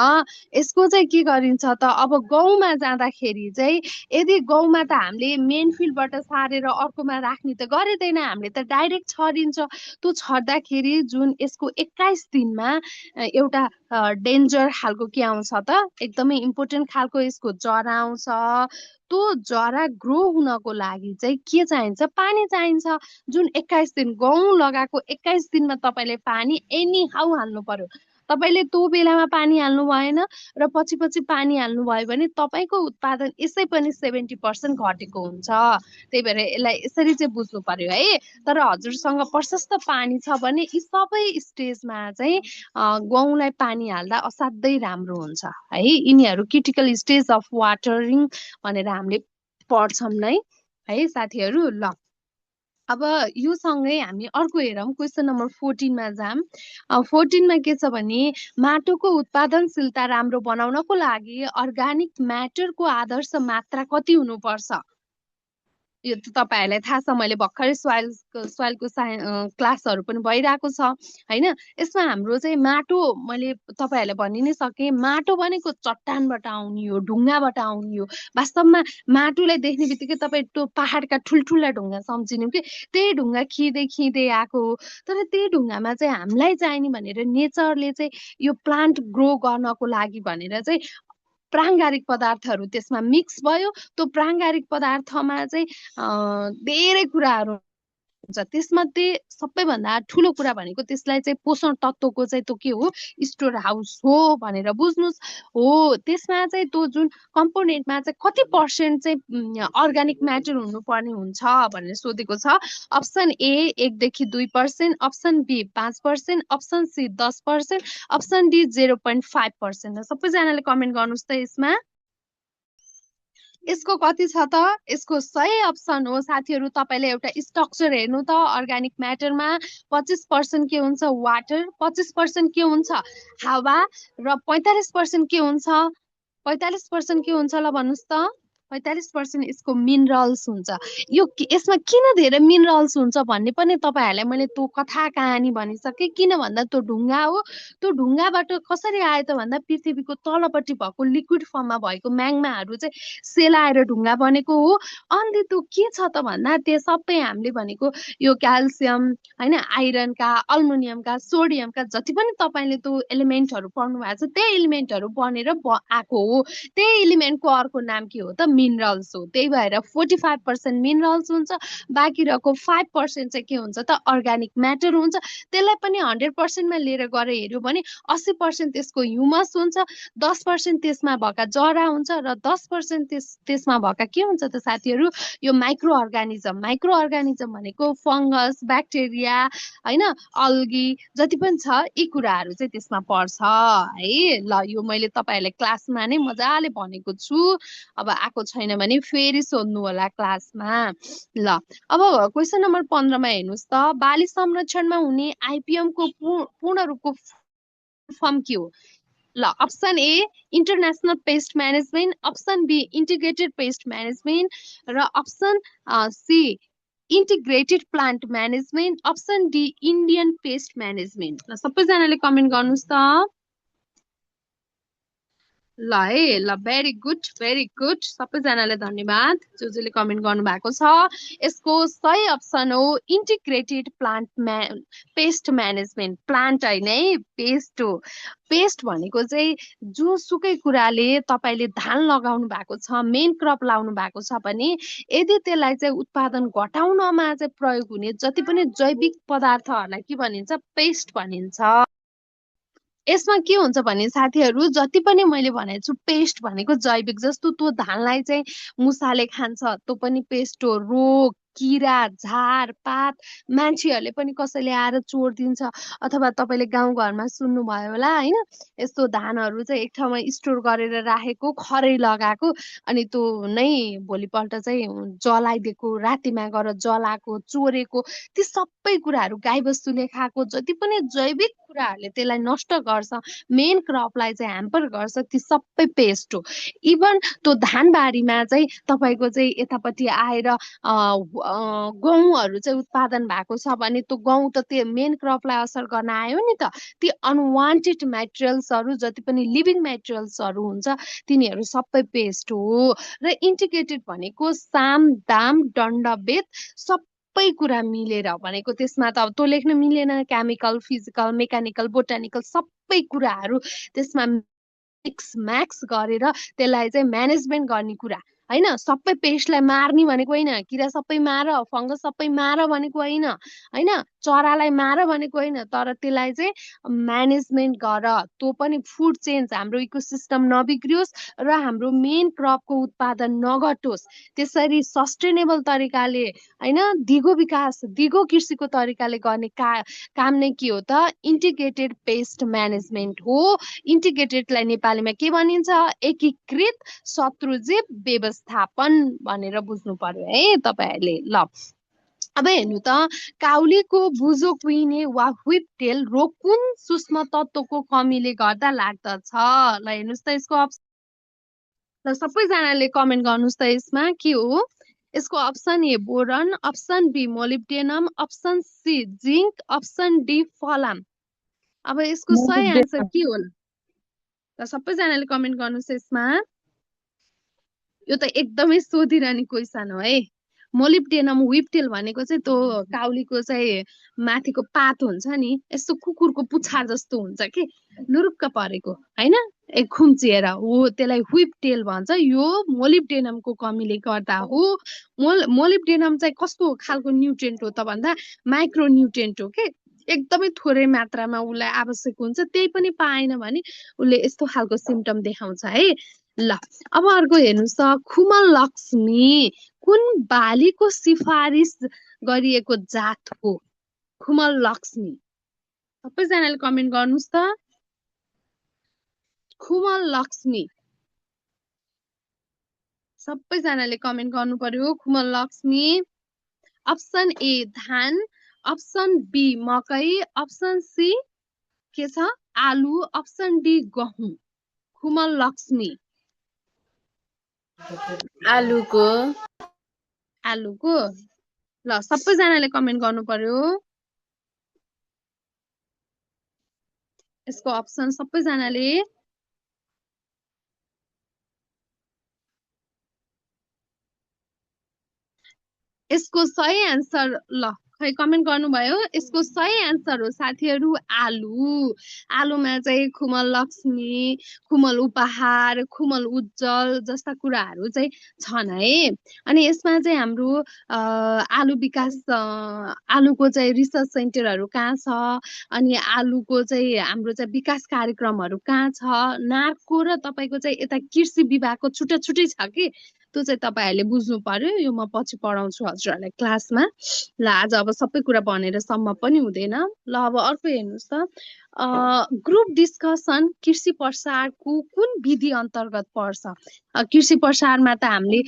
A: यसको चाहिँ के गरिन्छ त, अब गहुँमा जाँदाखेरि चाहिँ यदि गहुँमा त हामीले मेन फिल्डबाट सारेर अर्कोमा राख्ने त गरिँदैन, हामीले त डाइरेक्ट छरिन्छ। त्यो छर्दाखेरि जुन यसको 21 दिनमा एउटा डेन्जर खालको के आउँछ त, एकदमै इम्पोर्टेन्ट खालको यसको जरा आउँछ। त्यो जरा ग्रो हुनको लागि चाहिँ के चाहिन्छ, पानी चाहिन्छ। जुन 21 दिन गहुँ लगाएको 21 दिनमा तपाईँले पानी एनी हाउ हाल्नु पर्यो। तपाईँले त्यो बेलामा पानी हाल्नु भएन र पछि पछि पानी हाल्नु भयो भने तपाईँको उत्पादन यसै पनि 70% घटेको हुन्छ। त्यही भएर यसलाई यसरी चाहिँ बुझ्नु पर्यो है। तर हजुरसँग प्रशस्त पानी छ भने यी सबै स्टेजमा चाहिँ गहुँलाई पानी हाल्दा असाध्यै राम्रो हुन्छ है। यिनीहरू क्रिटिकल स्टेज अफ वाटरिङ भनेर हामीले पढ्छौँ नै है साथीहरू। ल अब यो सँगै हामी अर्को हेरौँ, क्वेसन नम्बर 14 मा जाम। 14 मा के छ भने माटोको उत्पादनशीलता राम्रो बनाउनको लागि अर्गानिक म्याटरको आदर्श मात्रा कति हुनुपर्छ? यो त तपाईँहरूलाई थाहा छ, मैले भर्खरै सोइलको क्लासहरू पनि भइरहेको छ होइन। यसमा हाम्रो चाहिँ माटो मैले तपाईँहरूलाई भनि नै सकेँ, माटो भनेको चट्टानबाट आउने हो, ढुङ्गाबाट आउने हो। वास्तवमा माटोलाई देख्ने बित्तिकै तपाईँ त्यो पहाडका ठुल्ठुला ढुङ्गा सम्झिनु कि त्यही ढुङ्गा खिँदै खिँदै आएको हो। तर त्यही ढुङ्गामा चाहिँ हामीलाई चाहिने भनेर नेचरले चाहिँ यो प्लान्ट ग्रो गर्नको लागि भनेर चाहिँ प्राङ्गारिक पदार्थहरू त्यसमा मिक्स भयो। त्यो प्राङ्गारिक पदार्थमा चाहिँ धेरै कुराहरू हुन्छ। त्यसमध्ये सबैभन्दा ठुलो कुरा भनेको त्यसलाई चाहिँ पोषण तत्त्वको चाहिँ त्यो के हो, स्टोर हाउस हो भनेर बुझ्नुहोस्। हो, त्यसमा चाहिँ त्यो जुन कम्पोनेन्टमा चाहिँ कति पर्सेन्ट चाहिँ अर्ग्यानिक म्याटर हुनुपर्ने हुन्छ भनेर सोधेको छ। अप्सन ए 1 देखि 2%, option B 5%, option C 10%, option D 0.5%। सबैजनाले कमेन्ट गर्नुहोस् त यसमा यसको कति छ त। यसको सही अप्सन हो साथीहरू, तपाईँले एउटा स्ट्रक्चर हेर्नु त। अर्ग्यानिक म्याटरमा 25% के हुन्छ, वाटर, 25% के हुन्छ, हावा, र 45% के हुन्छ, 45% के हुन्छ ल भन्नुहोस् त। 45% यसको मिनरल्स हुन्छ। यो यसमा किन धेरै मिनरल्स हुन्छ भन्ने पनि तपाईँहरूलाई मैले त्यो कथा कहानी भनिसकेँ। किन भन्दा त्यो ढुङ्गा हो। त्यो ढुङ्गाबाट कसरी आयो त भन्दा पृथ्वीको तलपट्टि भएको लिक्विड फर्ममा भएको म्याग्माहरू चाहिँ सेलाएर ढुङ्गा बनेको हो। अनि त्यो के छ त भन्दा त्यो सबै हामीले भनेको यो क्याल्सियम होइन, आइरनका, अल्मुनियमका, सोडियमका जति पनि तपाईँले त्यो एलिमेन्टहरू पढ्नु भएको छ त्यही एलिमेन्टहरू बनेर आएको हो। त्यही एलिमेन्टको अर्को नाम के हो त, मिनरल्स हो। त्यही भएर 45% मिनरल्स हुन्छ, बाँकी रहेको 5% चाहिँ के हुन्छ त, अर्ग्यानिक म्याटर हुन्छ। त्यसलाई पनि 100% मा लिएर गएर हेऱ्यो भने 80% त्यसको ह्युमस हुन्छ, 10% त्यसमा भएका जरा हुन्छ, र 10% त्यसमा भएका के हुन्छ त साथीहरू, यो माइक्रो अर्गानिजम। माइक्रो अर्गानिजम भनेको फङ्गस, ब्याक्टेरिया होइन, अल्गी जति पनि छ यी कुराहरू चाहिँ त्यसमा पर्छ है। ल यो मैले तपाईँहरूलाई क्लासमा नै मजाले भनेको छु। अब आएको छैन भने फेरि सोध्नु होला क्लासमा। ल अब क्वेसन नम्बर 15 मा हेर्नुहोस् त। बाली संरक्षणमा हुने आइपिएम को पूर्ण रूपको फर्म के हो? ल option A international pest management, option B integrated pest management, र option C integrated plant management, option D Indian pest management. ल सबैजनाले कमेन्ट गर्नुहोस् त। ल है ल भेरी गुड सबैजनाले धन्यवाद जसले कमेन्ट गर्नु भएको छ। यसको सही अप्सन हो इन्टिग्रेटेड पेस्ट म्यानेजमेन्ट। प्लान्ट होइन है, पेस्ट हो। पेस्ट भनेको चाहिँ जोसुकै कुराले तपाईँले धान लगाउनु भएको छ, मेन क्रप लाउनु भएको छ भने यदि त्यसलाई चाहिँ उत्पादन घटाउनमा चाहिँ प्रयोग हुने जति पनि जैविक पदार्थहरूलाई के भनिन्छ, पेस्ट भनिन्छ। यसमा के हुन्छ भने साथीहरू, जति पनि मैले भनेको छु पेस्ट भनेको जैविक, जस्तो त्यो धानलाई चाहिँ मुसाले खान्छ त्यो पनि पेस्ट हो। रोग, किरा, झार पात मान्छेहरूले पनि कसैले आएर चोरिदिन्छ, अथवा तपाईँले गाउँघरमा सुन्नुभयो होला होइन, यस्तो धानहरू चाहिँ एक ठाउँमा स्टोर गरेर राखेको, खरै लगाएको, अनि त्यो नै भोलिपल्ट चाहिँ जलाइदिएको, रातिमा गएर जलाएको, चोरेको, ती सबै कुराहरू गाईबस्तुले खाएको, जति पनि जैविक कुराहरूले त्यसलाई नष्ट गर्छ, मेन क्रपलाई चाहिँ ह्याम्पर गर्छ, ती सबै पेस्ट हो। इभन त्यो धानबारीमा चाहिँ तपाईँको चाहिँ यतापट्टि आएर गहुँहरू चाहिँ उत्पादन भएको छ भने त्यो गहुँ त त्यो मेन क्रपलाई असर गर्न आयो नि त। ती अनवान्टेड मेटेरियल्सहरू जति पनि लिभिङ मेटेरियल्सहरू हुन्छ तिनीहरू सबै पेस्ट हो। र इन्टिग्रेटेड भनेको साम दाम दण्ड बेद सबै कुरा मिलेर भनेको। त्यसमा त अब त्यो लेख्न मिलेन, केमिकल, फिजिकल, मेकानिकल, बोटानिकल सबै कुराहरू त्यसमा मिक्स म्याक्स गरेर त्यसलाई चाहिँ म्यानेजमेन्ट गर्ने कुरा होइन। सबै पेस्टलाई मार्ने भनेको होइन, किरा सबै मार, फङ्गस सबै मार भनेको होइन होइन, चरालाई मार भनेको होइन, तर त्यसलाई चाहिँ म्यानेजमेन्ट गर, त्यो पनि फुड चेन्ज, हाम्रो इकोसिस्टम नबिग्रियोस् र हाम्रो मेन क्रपको उत्पादन नघटोस्, त्यसरी सस्टेनेबल तरिकाले होइन, दिगो विकास, दिगो कृषिको तरिकाले गर्ने काम नै के हो त, इन्टिग्रेटेड पेस्ट म्यानेजमेन्ट हो। इन्टिग्रेटेडलाई नेपालीमा के भनिन्छ, एकीकृत शत्रुजीव व्यवस्थापन भनेर बुझ्नु पर्यो है तपाईँहरूले। ल अब हेर्नु त, काउलीको बुझो कुहिने वा व्हिपटेल रोग कुन सूक्ष्म तत्त्वको कमीले गर्दा लाग्दछ? ल हेर्नुहोस् त यसको अप्सन, ल सबैजनाले कमेन्ट गर्नुहोस् त यसमा के हो। यसको option A boron, option B molybdenum, option C zinc, option D फलाम। अब यसको सही आन्सर के होला त सबैजनाले कमेन्ट गर्नुहोस् यसमा। यो त एकदमै सोधिरहने क्वेसन हो है। मोलिब्डेनम व्हिपटेल भनेको चाहिँ त्यो काउलीको चाहिँ माथिको पात हुन्छ नि, यस्तो कुकुरको पुच्छार जस्तो हुन्छ कि लुरुक्क परेको होइन, एक खुम्चिएर हो, त्यसलाई व्हिपटेल भन्छ। यो मोलिब्डेनमको कमीले गर्दा हो। मोलिब्डेनम चाहिँ कस्तो खालको न्युट्रिएन्ट हो त भन्दा माइक्रो न्युट्रिएन्ट हो कि, एकदमै थोरै मात्रामा उसलाई आवश्यक हुन्छ, त्यही पनि पाएन भने उसले यस्तो खालको सिम्टम देखाउँछ है। ल अब अर्को हेर्नुहोस् त, खुमल लक्ष्मी कुन बालीको सिफारिस गरिएको जात हो? खुमल लक्ष्मी सबैजनाले कमेन्ट गर्नुहोस् त। खुमल लक्ष्मी सबैजनाले कमेन्ट गर्नु पर्यो। खुमल लक्ष्मी अप्सन ए धान, अप्सन बी मकै, अप्सन सी के छ आलु, अप्सन डी गहुँ। खुमल लक्ष्मी
C: आलुको
A: आलुको। ल सबैजनाले कमेन्ट गर्नु पर्यो। यसको अप्सन सबैजनाले यसको सही आन्सर, ल खै कमेन्ट गर्नुभयो। यसको सही आन्सर हो साथीहरू आलु। आलुमा चाहिँ खुमल लक्ष्मी, खुमल उपहार, खुमल उज्जवल जस्ता कुराहरू चाहिँ छन् है। अनि यसमा चाहिँ हाम्रो आलु विकास, आलुको चाहिँ रिसर्च सेन्टरहरू कहाँ छ, अनि आलुको चाहिँ हाम्रो चाहिँ विकास कार्यक्रमहरू कहाँ छ, नार्को र तपाईँको चाहिँ यता कृषि विभागको छुट्टै छुट्टै छ कि, त्यो चाहिँ तपाईँहरूले बुझ्नु पर्यो। यो म पछि पढाउँछु हजुरहरूलाई क्लासमा। ल आज अब सबै कुरा भनेर सम्भव पनि हुँदैन। ल अब अर्को हेर्नुहोस् त, ग्रुप डिस्कसन कृषि प्रसारको कुन विधि अन्तर्गत पर्छ? कृषि प्रसारमा त हामीले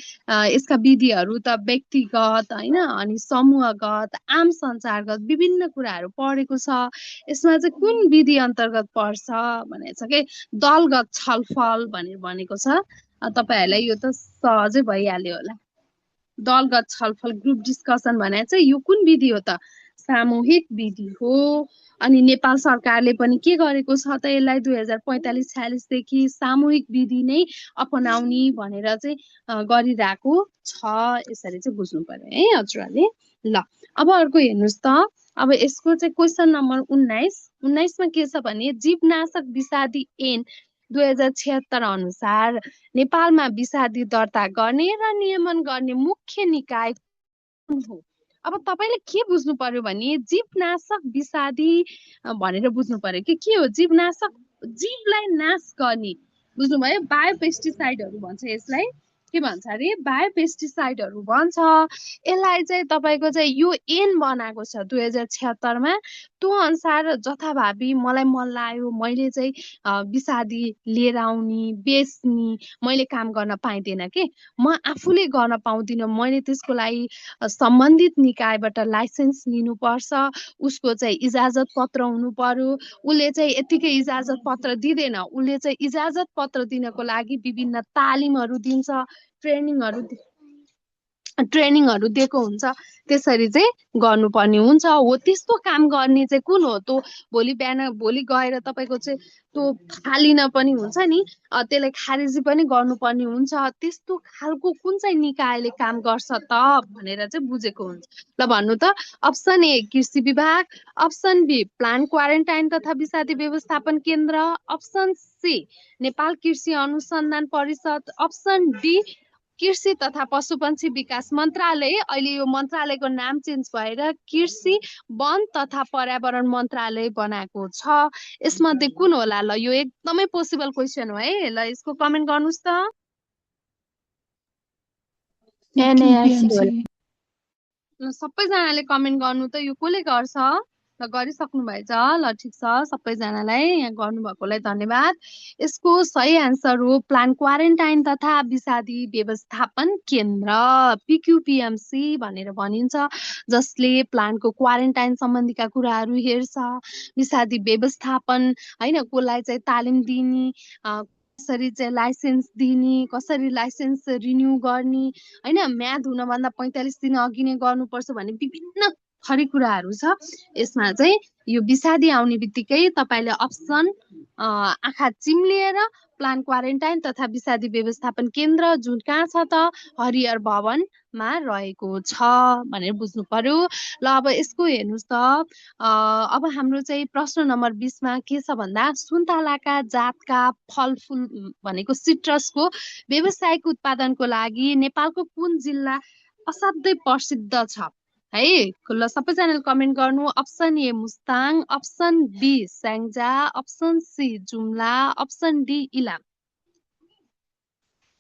A: यसका विधिहरू त व्यक्तिगत होइन, अनि समूहगत, आम सञ्चारगत विभिन्न कुराहरू पढेको छ। यसमा चाहिँ कुन विधि अन्तर्गत पर्छ भनेको छ कि दलगत छलफल भनेर भनेको छ। तपाईँहरूलाई यो त सहजै भइहाल्यो होला। दलगत छलफल ग्रुप डिस्कसन भने चाहिँ यो कुन विधि हो त? सामूहिक विधि हो। अनि नेपाल सरकारले पनि के गरेको छ त यसलाई 2045-46 देखि सामूहिक विधि नै अपनाउने भनेर चाहिँ गरिरहेको छ। यसरी चाहिँ बुझ्नु पर्यो है हजुरहरूले। ल अब अर्को हेर्नुहोस् त। अब यसको चाहिँ क्वेसन नम्बर 19 मा के छ भने जीवनाशक विषादी ऐन 2076 अनुसार नेपालमा विषादी दर्ता गर्ने र नियमन गर्ने मुख्य निकाय कुन हो? अब तपाईँले के बुझ्नु पर्यो भने जीवनाशक विषादी भनेर बुझ्नु पर्यो कि के हो जीवनाशक? जीवलाई नाश गर्ने, बुझ्नुभयो? बायोपेस्टिसाइडहरू भन्छ यसलाई। के भन्छ अरे? बायोपेस्टिसाइडहरू भन्छ। यसलाई चाहिँ तपाईँको चाहिँ यो ऐन बनाएको छ 2076 मा। त्यो अनुसार जथाभावी मलाई मन लाग्यो मैले चाहिँ विषादी लिएर आउने बेच्ने मैले काम गर्न पाइँदैन के, म आफूले गर्न पाउँदिनँ। मैले त्यसको लागि सम्बन्धित निकायबाट लाइसेन्स लिनुपर्छ, उसको चाहिँ इजाजत पत्र हुनु पर्यो। उसले चाहिँ यतिकै इजाजत पत्र दिँदैन, उसले चाहिँ इजाजत पत्र दिनको लागि विभिन्न तालिमहरू दिन्छ, ट्रेनिङहरू दिएको हुन्छ। त्यसरी चाहिँ गर्नुपर्ने हुन्छ। हो त्यस्तो काम गर्ने चाहिँ कुन हो? त्यो भोलि गएर तपाईँको चाहिँ त्यो फालिन पनि हुन्छ नि, त्यसलाई खारेजी पनि गर्नुपर्ने हुन्छ। त्यस्तो खालको कुन चाहिँ निकायले काम गर्छ त भनेर चाहिँ बुझेको हुन्छ। ल भन्नु त। अप्सन ए कृषि विभाग, अप्सन बी प्लान्ट क्वारेन्टाइन तथा विषादी व्यवस्थापन केन्द्र, अप्सन सी नेपाल कृषि अनुसन्धान परिषद, अप्सन डी कृषि तथा पशुपन्छी विकास मन्त्रालय। अहिले यो मन्त्रालयको नाम चेन्ज भएर कृषि वन तथा पर्यावरण मन्त्रालय बनाएको छ। यसमध्ये कुन होला? ल यो एकदमै पोसिबल क्वेसन हो है। ल यसको कमेन्ट गर्नुहोस् त।
B: एनएआरसी होला।
A: सबैजनाले कमेन्ट गर्नु त। यो कसले गर्छ? ल गरिसक्नु भएछ। ल ठिक छ, सबैजनालाई यहाँ गर्नुभएकोलाई धन्यवाद। यसको सही आन्सर हो प्लान्ट क्वारेन्टाइन तथा विषादी व्यवस्थापन केन्द्र, पिक्युपिएमसी भनेर भनिन्छ, जसले प्लान्टको क्वारेन्टाइन सम्बन्धीका कुराहरू हेर्छ, विषादी व्यवस्थापन होइन, कसलाई चाहिँ तालिम दिने, कसरी चाहिँ लाइसेन्स दिने, कसरी लाइसेन्स रिन्यू गर्ने होइन, म्याद हुनभन्दा 45 दिन अघि नै गर्नुपर्छ भन्ने विभिन्न थरी कुराहरू छ। यसमा चाहिँ यो विषादी आउने बित्तिकै तपाईँले अप्सन आँखा चिम्लिएर प्लान्ट क्वारेन्टाइन तथा विषादी व्यवस्थापन केन्द्र जुन कहाँ छ त? हरिहर भवनमा रहेको छ भनेर बुझ्नु पर्यो। ल अब यसको हेर्नुहोस् त। अब हाम्रो चाहिँ प्रश्न नम्बर 20 मा के छ भन्दा सुन्तलाका जातका फलफुल भनेको सिट्रसको व्यावसायिक उत्पादनको लागि नेपालको कुन जिल्ला असाध्यै प्रसिद्ध छ है? ल सबैजनाले कमेन्ट गर्नु। Option A Mustang, option B Syangja, option C Jumla, option D Ilam.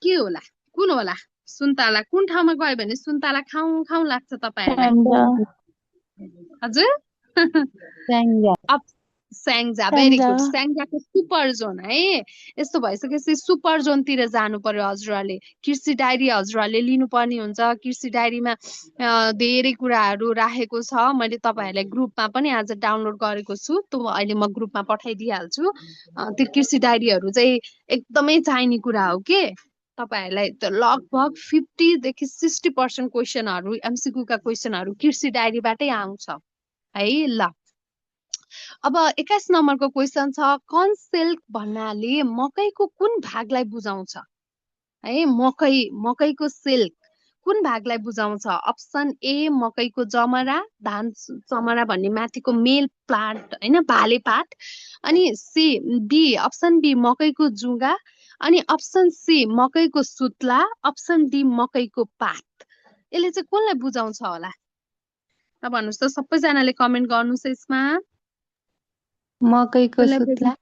A: के होला? कुन होला? सुन्तला कुन ठाउँमा गयो भने सुन्तला खाउँ खाउँ लाग्छ तपाईँहरूलाई? हजुर स्याङ्जा। Very good. स्याङ्जाको सुपर जोन है। यस्तो भइसकेपछि सुपर जोनतिर जानु पर्यो हजुरहरूले। कृषि डायरी हजुरहरूले लिनुपर्ने हुन्छ। कृषि डायरीमा धेरै कुराहरू राखेको छ। मैले तपाईँहरूलाई ग्रुपमा पनि आज डाउनलोड गरेको छु, त्यो अहिले म ग्रुपमा पठाइदिइहाल्छु। त्यो कृषि डायरीहरू चाहिँ एकदमै चाहिने कुरा हो के तपाईँहरूलाई। लगभग 50 देखि 60% क्वेसनहरू एमसिक्यूका क्वेसनहरू कृषि डायरीबाटै आउँछ है। ल अब 21 नम्बरको क्वेसन छ, कन्सेल्क भन्नाले मकैको कुन भागलाई बुझाउँछ है? मकैको सिल्क कुन भागलाई बुझाउँछ? अप्सन ए मकैको जमरा, धान चमरा भन्ने माथिको मेल प्लान्ट होइन, भाले पात। अनि सी बी अप्सन बी मकैको जुगा, अनि अप्सन सी मकैको सुत्ला, अप्सन डी मकैको पात। यसले चाहिँ कसलाई बुझाउँछ होला? र भन्नुहोस् त सबैजनाले कमेन्ट गर्नुहोस् यसमा।
B: मकैको सुत्ला।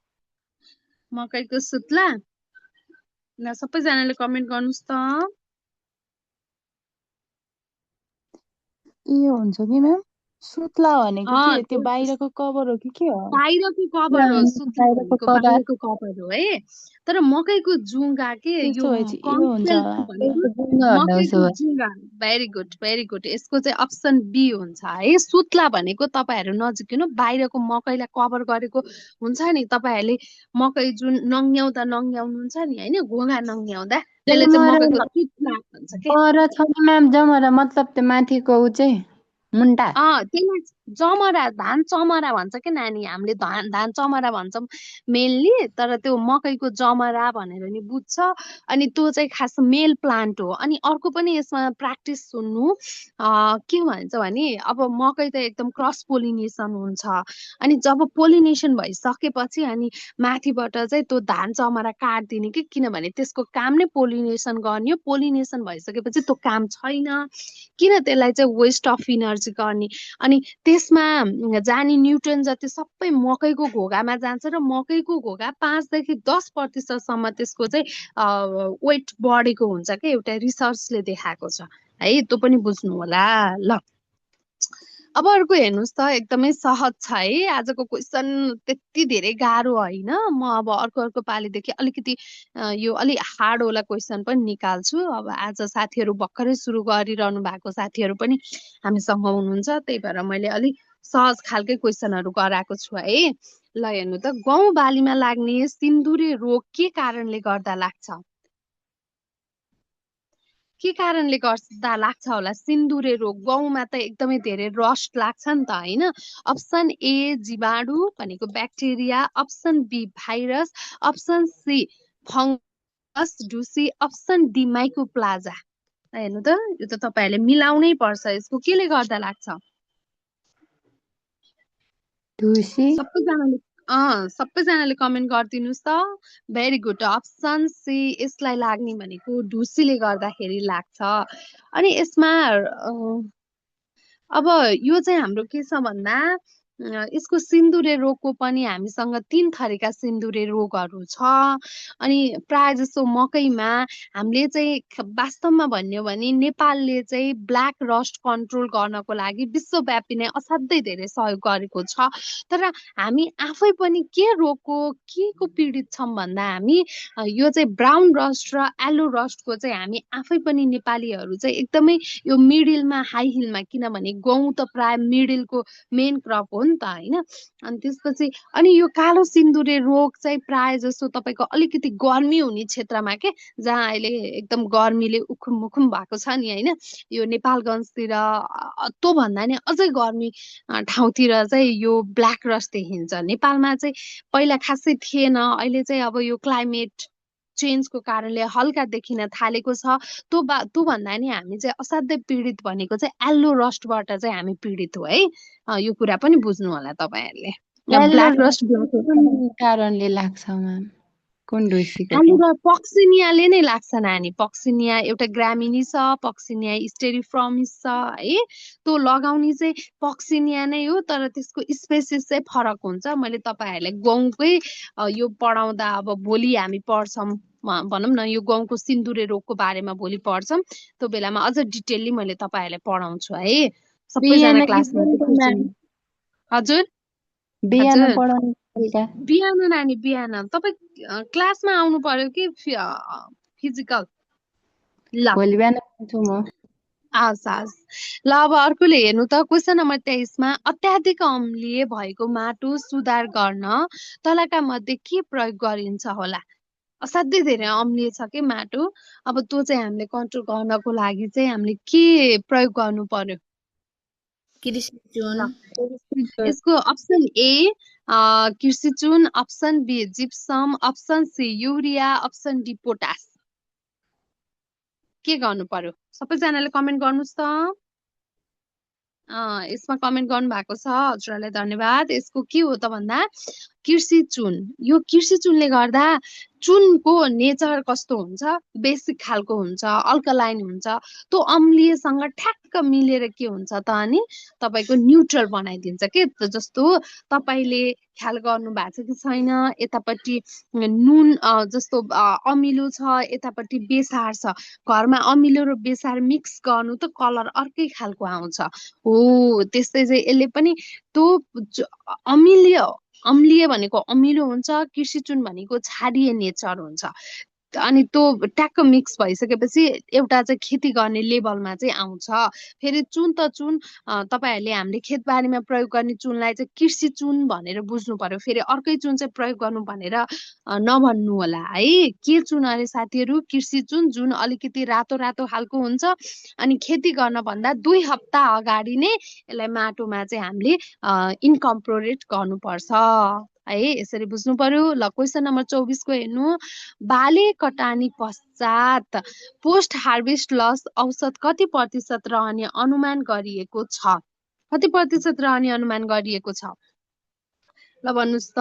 A: मकैको सुत्ला। ल सबैजनाले कमेन्ट गर्नुहोस् त।
B: यो हुन्छ कि म्याम सुत्ला भनेको के? त्यो बाहिरको कभर हो कि के हो?
A: बाहिरको कभर हो। सुत्ला भनेको बाहिरको कभर हो है। तर मकैको जुङ्गा के यो मकैको जुङ्गा। Very good, very good. यसको चाहिँ अप्सन बी हुन्छ है। सुत्ला भनेको तपाईँहरू नजिकिनु बाहिरको मकैलाई कभर गरेको हुन्छ नि। तपाईँहरूले मकै जुन नङ्ग्याउनुहुन्छ नि होइन, घोगा नङ्ग्याउँदा त्यसले चाहिँ मकैको सुत्ला भन्छ के।
D: जमरा मतलब त्यो माथिको उ चाहिँ मुन्टा
A: त्यसलाई चमरा, धान चमरा भन्छ के नानी, हामीले धान चमरा भन्छौँ मेनली, तर त्यो मकैको जमरा भनेर नि बुझ्छ। अनि त्यो चाहिँ खास मेल प्लान्ट हो। अनि अर्को पनि यसमा प्र्याक्टिस सुन्नु, के भन्छ भने अब मकै त एकदम क्रस पोलिनेसन हुन्छ। अनि जब पोलिनेसन भइसकेपछि अनि माथिबाट चाहिँ त्यो धान चमरा काटिदिने कि, किनभने त्यसको काम नै पोलिनेसन गर्ने हो। पोलिनेसन भइसकेपछि त्यो काम छैन, किन त्यसलाई चाहिँ वेस्ट अफ इनर्जी गर्ने। अनि त्यसमा जाने न्युट्रिएन्ट जति सबै मकैको घोगामा जान्छ र मकैको घोगा 5 देखि 10% त्यसको चाहिँ वेट बढेको हुन्छ क्या, एउटा रिसर्चले देखाएको छ है, त्यो पनि बुझ्नु होला। ल अब अर्को हेर्नुहोस् त, एकदमै सहज छ है। आजको क्वेसन त्यति धेरै गाह्रो होइन। म अब अर्को पालिदेखि अलिकति यो अलि हार्ड वाला क्वेसन पनि निकाल्छु। अब आज साथीहरू भर्खरै सुरु गरिरहनु भएको साथीहरू पनि हामीसँग हुनुहुन्छ, त्यही भएर मैले अलिक सहज खालकै क्वेसनहरू गराएको छु है। ल हेर्नु त, गहुँ बालीमा लाग्ने सिन्दुरे रोग के कारणले गर्दा लाग्छ? के कारणले गर्दा लाग्छ होला सिन्दुरे रोग? गहुँमा त एकदमै धेरै रस्ट लाग्छ नि त होइन। अप्सन ए जीवाणु भनेको bacteria, option B virus, option C fungus ढुसी, अप्सन डी माइकोप्लाजा। हेर्नु त, यो त तपाईँहरूले मिलाउनै पर्छ। यसको केले गर्दा लाग्छ?
D: ढुसी
A: सबैजनाले कमेन्ट गरिदिनुहोस् त। भेरी गुड, अप्सन सी यसलाई लाग्ने भनेको ढुसीले गर्दाखेरि लाग्छ। अनि यसमा अब यो चाहिँ हाम्रो के छ भन्दा, यसको सिन्दुरे रोगको पनि हामीसँग 3 थरीका सिन्दुरे रोगहरू छ। अनि प्राय जसो मकैमा हामीले चाहिँ वास्तवमा भन्यो भने नेपालले चाहिँ ब्ल्याक रस्ट कन्ट्रोल गर्नको लागि विश्वव्यापी नै असाध्यै धेरै सहयोग गरेको छ। तर हामी आफै पनि के को पीडित छौँ भन्दा, हामी यो चाहिँ ब्राउन रस्ट र एलो रस्टको चाहिँ हामी आफै पनि नेपालीहरू चाहिँ एकदमै यो मिडिलमा हाई हिलमा, किनभने गहुँ त प्राय मिडिलको मेन क्रप हो नि त होइन। अनि त्यसपछि अनि यो कालो सिन्दुरे रोग चाहिँ प्राय जसो तपाईँको अलिकति गर्मी हुने क्षेत्रमा के, जहाँ अहिले एकदम गर्मीले उखुम मुखुम भएको छ नि होइन, यो नेपालगञ्जतिर त्यो भन्दा नि अझै गर्मी ठाउँतिर चाहिँ यो ब्ल्याक रस्ट देखिन्छ। नेपालमा चाहिँ पहिला खासै थिएन, अहिले चाहिँ अब यो क्लाइमेट चेन्जको कारणले हल्का देखिन थालेको छ। त्यो भन्दा नि हामी चाहिँ असाध्यै पीडित भनेको चाहिँ एल्लो रस्टबाट चाहिँ हामी पीडित हो है। यो कुरा पनि बुझ्नु होला तपाईँहरूले। ब्ल्याक रस्ट
D: कुन कारणले लाग्छ म्याम? कुन ढुसीको?
A: एल्लो र पक्सिनियाले नै लाग्छ नानी। पक्सिनिया एउटा ग्रामिनी छ, पक्सिनिया स्टेरिफ्रमिस छ है। त्यो लगाउने चाहिँ पक्सिनिया नै हो, तर त्यसको स्पेसिस चाहिँ फरक हुन्छ। मैले तपाईँहरूलाई गहुँकै यो पढाउँदा, अब भोलि हामी पढ्छौँ भनौँ न, यो गहुँको सिन्दुरे रोगको बारेमा भोलि पढ्छौँ, त्यो बेलामा अझ डिटेलली मैले तपाईँहरूलाई पढाउँछु है। सबैजना क्लासमा। हजुर बिहान नानी, बिहान तपाईँ क्लासमा आउनु पर्यो कि फिजिकल? ल
D: भोलि बिहान आउँछु म।
A: हस्। ल अब अर्कोले हेर्नु त, क्वेसन नम्बर 23मा अत्याधिक अम्लीय भएको माटो सुधार गर्न तलका मध्ये के प्रयोग गरिन्छ होला? असाध्यै धेरै अम्लीय छ कि माटो, अब त्यो चाहिँ हामीले कन्ट्रोल गर्नको लागि चाहिँ हामीले के प्रयोग गर्नु पर्यो? यसको अप्सन ए कृषि चुन, option B gypsum, option C urea, option D potash. के गर्नु पर्यो? सबैजनाले कमेन्ट गर्नुहोस् त। यसमा कमेन्ट गर्नु भएको छ, हजुरहरूलाई धन्यवाद। यसको के हो त भन्दा कृषि चुन। यो कृषि चुनले गर्दा चुनको नेचर कस्तो हुन्छ? बेसिक खालको हुन्छ, अल्कलाइन हुन्छ। त्यो अम्लीयसँग ठ्याक्क मिलेर के हुन्छ त अनि तपाईँको न्युट्रल बनाइदिन्छ के। जस्तो तपाईँले ख्याल गर्नु भएको छ कि छैन, यतापट्टि नुन जस्तो अमिलो छ, यतापट्टि बेसार छ। घरमा अमिलो र बेसार मिक्स गर्नु त कलर अर्कै खालको आउँछ हो। त्यस्तै चाहिँ यसले पनि त्यो अम्लीय भनेको अमिलो हुन्छ, कृषि चुन भनेको क्षारीय नेचर हुन्छ। अनि त्यो ट्याक्क मिक्स भइसकेपछि एउटा चाहिँ खेती गर्ने लेभलमा चाहिँ आउँछ। फेरि चुन त चुन तपाईँहरूले हामीले खेतबारीमा प्रयोग गर्ने चुनलाई चाहिँ कृषि चुन भनेर बुझ्नु पर्यो। फेरि अर्कै चुन चाहिँ प्रयोग गर्नु भनेर नभन्नु होला है। के चुन अरे साथीहरू? कृषि चुन, जुन अलिकति रातो रातो खालको हुन्छ। अनि खेती गर्न भन्दा 2 हप्ता अगाडि नै यसलाई माटोमा चाहिँ हामीले इन्कम्पोरेट गर्नुपर्छ है। यसरी बुझ्नु पर्यो। ल क्वेसन नम्बर 24 को हेर्नु। बाली कटानी पश्चात पोस्ट हार्भेस्ट लस औसत कति प्रतिशत रहने अनुमान गरिएको छ? कति प्रतिशत रहने अनुमान गरिएको छ? ल भन्नुहोस् त,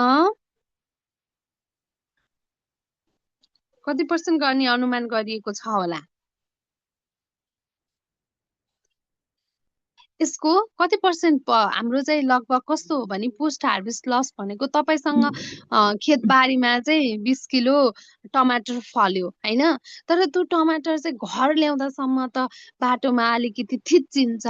A: कति % गर्ने अनुमान गरिएको छ होला? यसको कति % हाम्रो चाहिँ लगभग कस्तो हो भने पोस्ट हार्भेस्ट लस भनेको तपाईँसँग खेतबारीमा चाहिँ 20 किलो टमाटर फल्यो होइन, तर त्यो टमाटर चाहिँ घर ल्याउँदासम्म त बाटोमा अलिकति थिचिन्छ,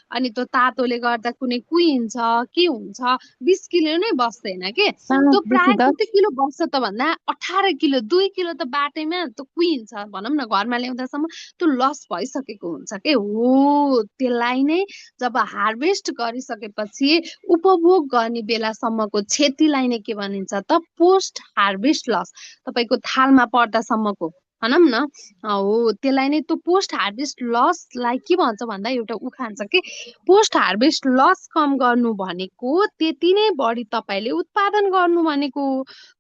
A: अनि त्यो तातोले गर्दा कुनै कुहिन्छ, के हुन्छ, 20 किलो नै बस्दैन के। त्यो प्राय कति किलो बस्छ त भन्दा 18 किलो, 2 किलो त बाटैमा त्यो कुहिन्छ भनौँ न, घरमा ल्याउँदासम्म त्यो लस भइसकेको हुन्छ के हो। त्यसलाई नै जब हार्भेस्ट गरिसकेपछि उपभोग गर्ने बेलासम्मको क्षतिलाई नै के भनिन्छ त? Post harvest loss. तपाईँको थालमा पर्दासम्मको भनौँ न हो, त्यसलाई नै त्यो पोस्ट हार्भेस्ट लसलाई के भन्छ भन्दा एउटा उखान छ कि पोस्ट हार्भेस्ट लस कम गर्नु भनेको त्यति नै बढी तपाईँले उत्पादन गर्नु भनेको।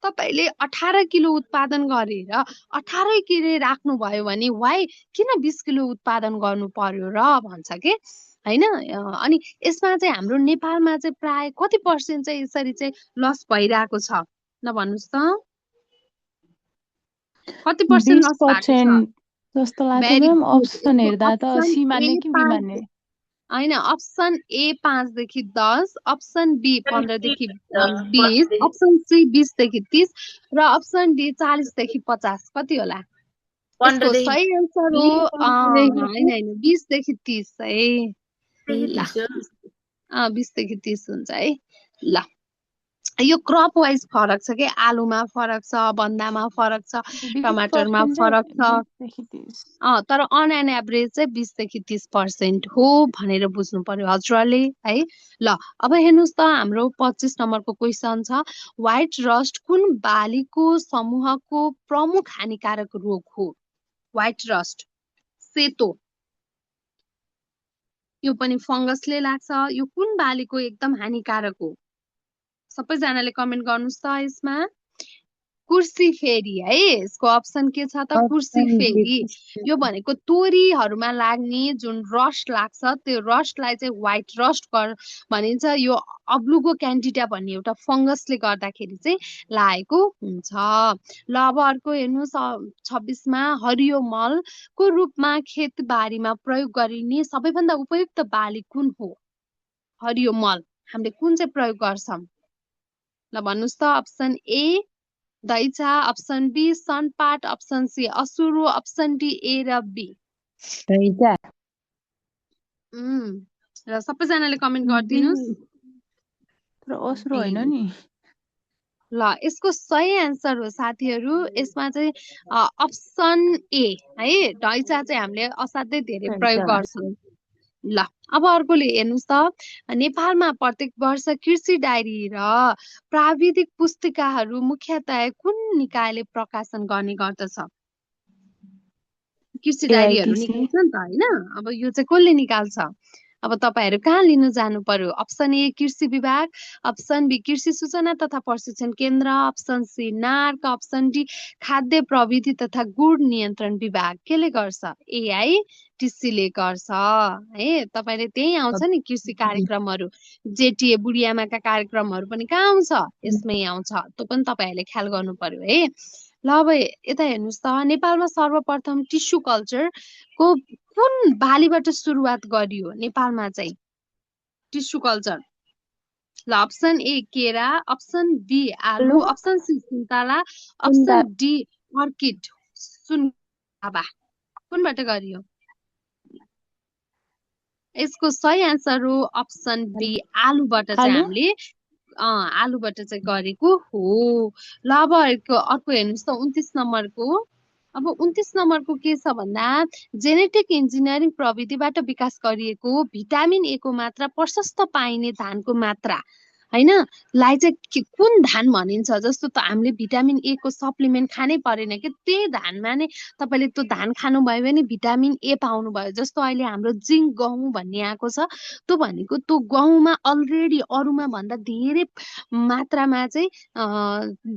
A: तपाईँले 18 किलो उत्पादन गरेर 18 किलो राख्नुभयो भने वाइ किन 20 किलो उत्पादन गर्नु पर्यो र भन्छ के होइन। अनि यसमा चाहिँ हाम्रो नेपालमा चाहिँ प्राय कति % चाहिँ यसरी चाहिँ लस भइरहेको छ? ल भन्नुहोस् त, कति % लस भएको छ?
B: 20% जस्तो लाग्छ
A: Very
B: म्याम।
A: good.
B: अप्सन हेर्दा त
A: अप्सन
B: सी
A: ए
B: मान्ने कि बी
A: 5
B: मान्ने?
A: होइन, अप्सन ए 5 देखि 10, अप्सन बी 15 देखि 20, अप्सन सी 20 देखि 30 र अप्सन डी 40 देखि 50 कति होला? यसको सही आन्सर हो होइन 20 देखि 30 है। ल 20 देखि 30 हुन्छ है। ल यो क्रप वाइज फरक छ कि, आलुमा फरक छ, बन्दामा फरक छ, टमाटरमा
B: 20%
A: फरक छ,
B: 20 देखि 30।
A: तर अन एन एभरेज चाहिँ 20 देखि 30% हो भनेर बुझ्नु पर्यो हजुरले है। ल अब हेर्नुहोस् त, हाम्रो 25 नम्बरको क्वेसन छ, व्हाइट रस्ट कुन बालीको समूहको प्रमुख हानिकारक रोग हो? व्हाइट रस्ट, सेतो, यो पनि फंगसले लाग्छ। यो कुन बालीको एकदम हानिकारक हो? सबैजनाले कमेन्ट गर्नुहोस् त यसमा। कुर्सी फेरी है, यसको अप्सन के छ त? कुर्सी फेरी। यो भनेको तोरीहरूमा लाग्ने जुन रस्ट लाग्छ, त्यो रस्टलाई चाहिँ व्हाइट रस्ट भनिन्छ। यो अब्लुगो क्यान्डिडा भन्ने एउटा फंगसले गर्दाखेरि चाहिँ लागेको हुन्छ। ल अब अर्को हेर्नुहोस् 26 मा, हरियो मलको रूपमा खेतबारीमा प्रयोग गरिने सबैभन्दा उपयुक्त बाली कुन हो? हरियो मल हामीले कुन चाहिँ प्रयोग गर्छौं? ल भन्नुहोस् त, अप्सन ए दैचा, अप्सन बी सनपाट, अप्सन सी असुरो, अप्सन डी ए र बी।
D: दैचा।
A: र सबैजनाले कमेन्ट गरिदिनुहोस्।
B: तर असुरो होइन नि।
A: ल यसको सही आन्सर हो साथीहरू, यसमा चाहिँ अप्सन ए है, दैचा चाहिँ हामीले असाध्यै धेरै प्रयोग गर्छौं। ल अब अर्कोले हेर्नुहोस् त, नेपालमा प्रत्येक वर्ष कृषि डायरी र प्राविधिक पुस्तिकाहरू मुख्यतया कुन निकायले प्रकाशन गर्ने गर्दछ? कृषि डायरीहरू निकाल्छ नि त होइन। अब यो चाहिँ कसले निकाल्छ? अब तपाईहरू कहाँ लिनु जानु पर्यो? अप्सन ए कृषि विभाग, अप्सन बी कृषि सूचना तथा प्रशिक्षण केन्द्र, option C NARC, option D खाद्य प्रविधि तथा गुण नियन्त्रण विभाग। केले गर्छ? एआईटिसीले गर्छ है। तपाईले त्यही आउँछ नि कृषि कार्यक्रमहरू, जेटिए बुढियामाका कार्यक्रमहरू पनि कहाँ आउँछ? यसमै आउँछ। त्यो पनि तपाईहरूले ख्याल गर्नु पर्यो है। ल अब यता हेर्नुहोस् त, नेपालमा सर्वप्रथम टिस्यु कल्चरको कुन बालीबाट सुरुवात गरियो? नेपालमा चाहिँ टिस्यु कल्चर। ल अप्सन ए केरा, अप्सन बी आलु, अप्सन सी सुन्तला, अप्सन डी अर्किड सुनखाबा। कुनबाट गरियो? यसको सही आन्सर हो अप्सन बी आलुबाट चाहिँ हामीले आलुबाट चाहिँ गरेको हो। ल अब अर्को हेर्नुहोस् त 29 नम्बरको, अब 29 नम्बरको के छ भन्दा जेनेटिक इन्जिनियरिङ प्रविधिबाट विकास गरिएको भिटामिन ए को मात्रा प्रशस्त पाइने धानको मात्रा हैन लाई चाहिँ कुन धान भनिन्छ जस्तो त हामीले भिटामिन ए को सप्लिमेन्ट खानै परेन कि त्यही धानमा नै तपाईँले त्यो धान खानुभयो भने भिटामिन ए पाउनुभयो जस्तो अहिले हाम्रो जिङ्क गहुँ भन्ने आएको छ त्यो भनेको त्यो गहुँमा अलरेडी अरूमा भन्दा धेरै मात्रामा चाहिँ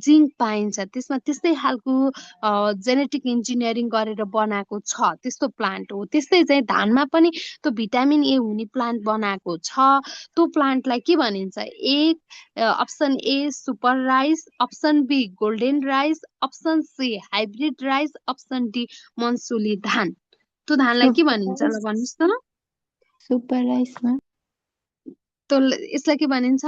A: जिङ्क पाइन्छ त्यसमा त्यस्तै खालको जेनेटिक इन्जिनियरिङ गरेर बनाएको छ त्यस्तो प्लान्ट हो त्यस्तै चाहिँ धानमा पनि त्यो भिटामिन ए हुने प्लान्ट बनाएको छ त्यो प्लान्टलाई के भनिन्छ option A super rice option B golden rice option C hybrid rice option D मन्सुली धान त्यो धानलाई के भनिन्छ ल भन्नुहोस् त
D: सुपर राइसमा
A: त्यो यसलाई के भनिन्छ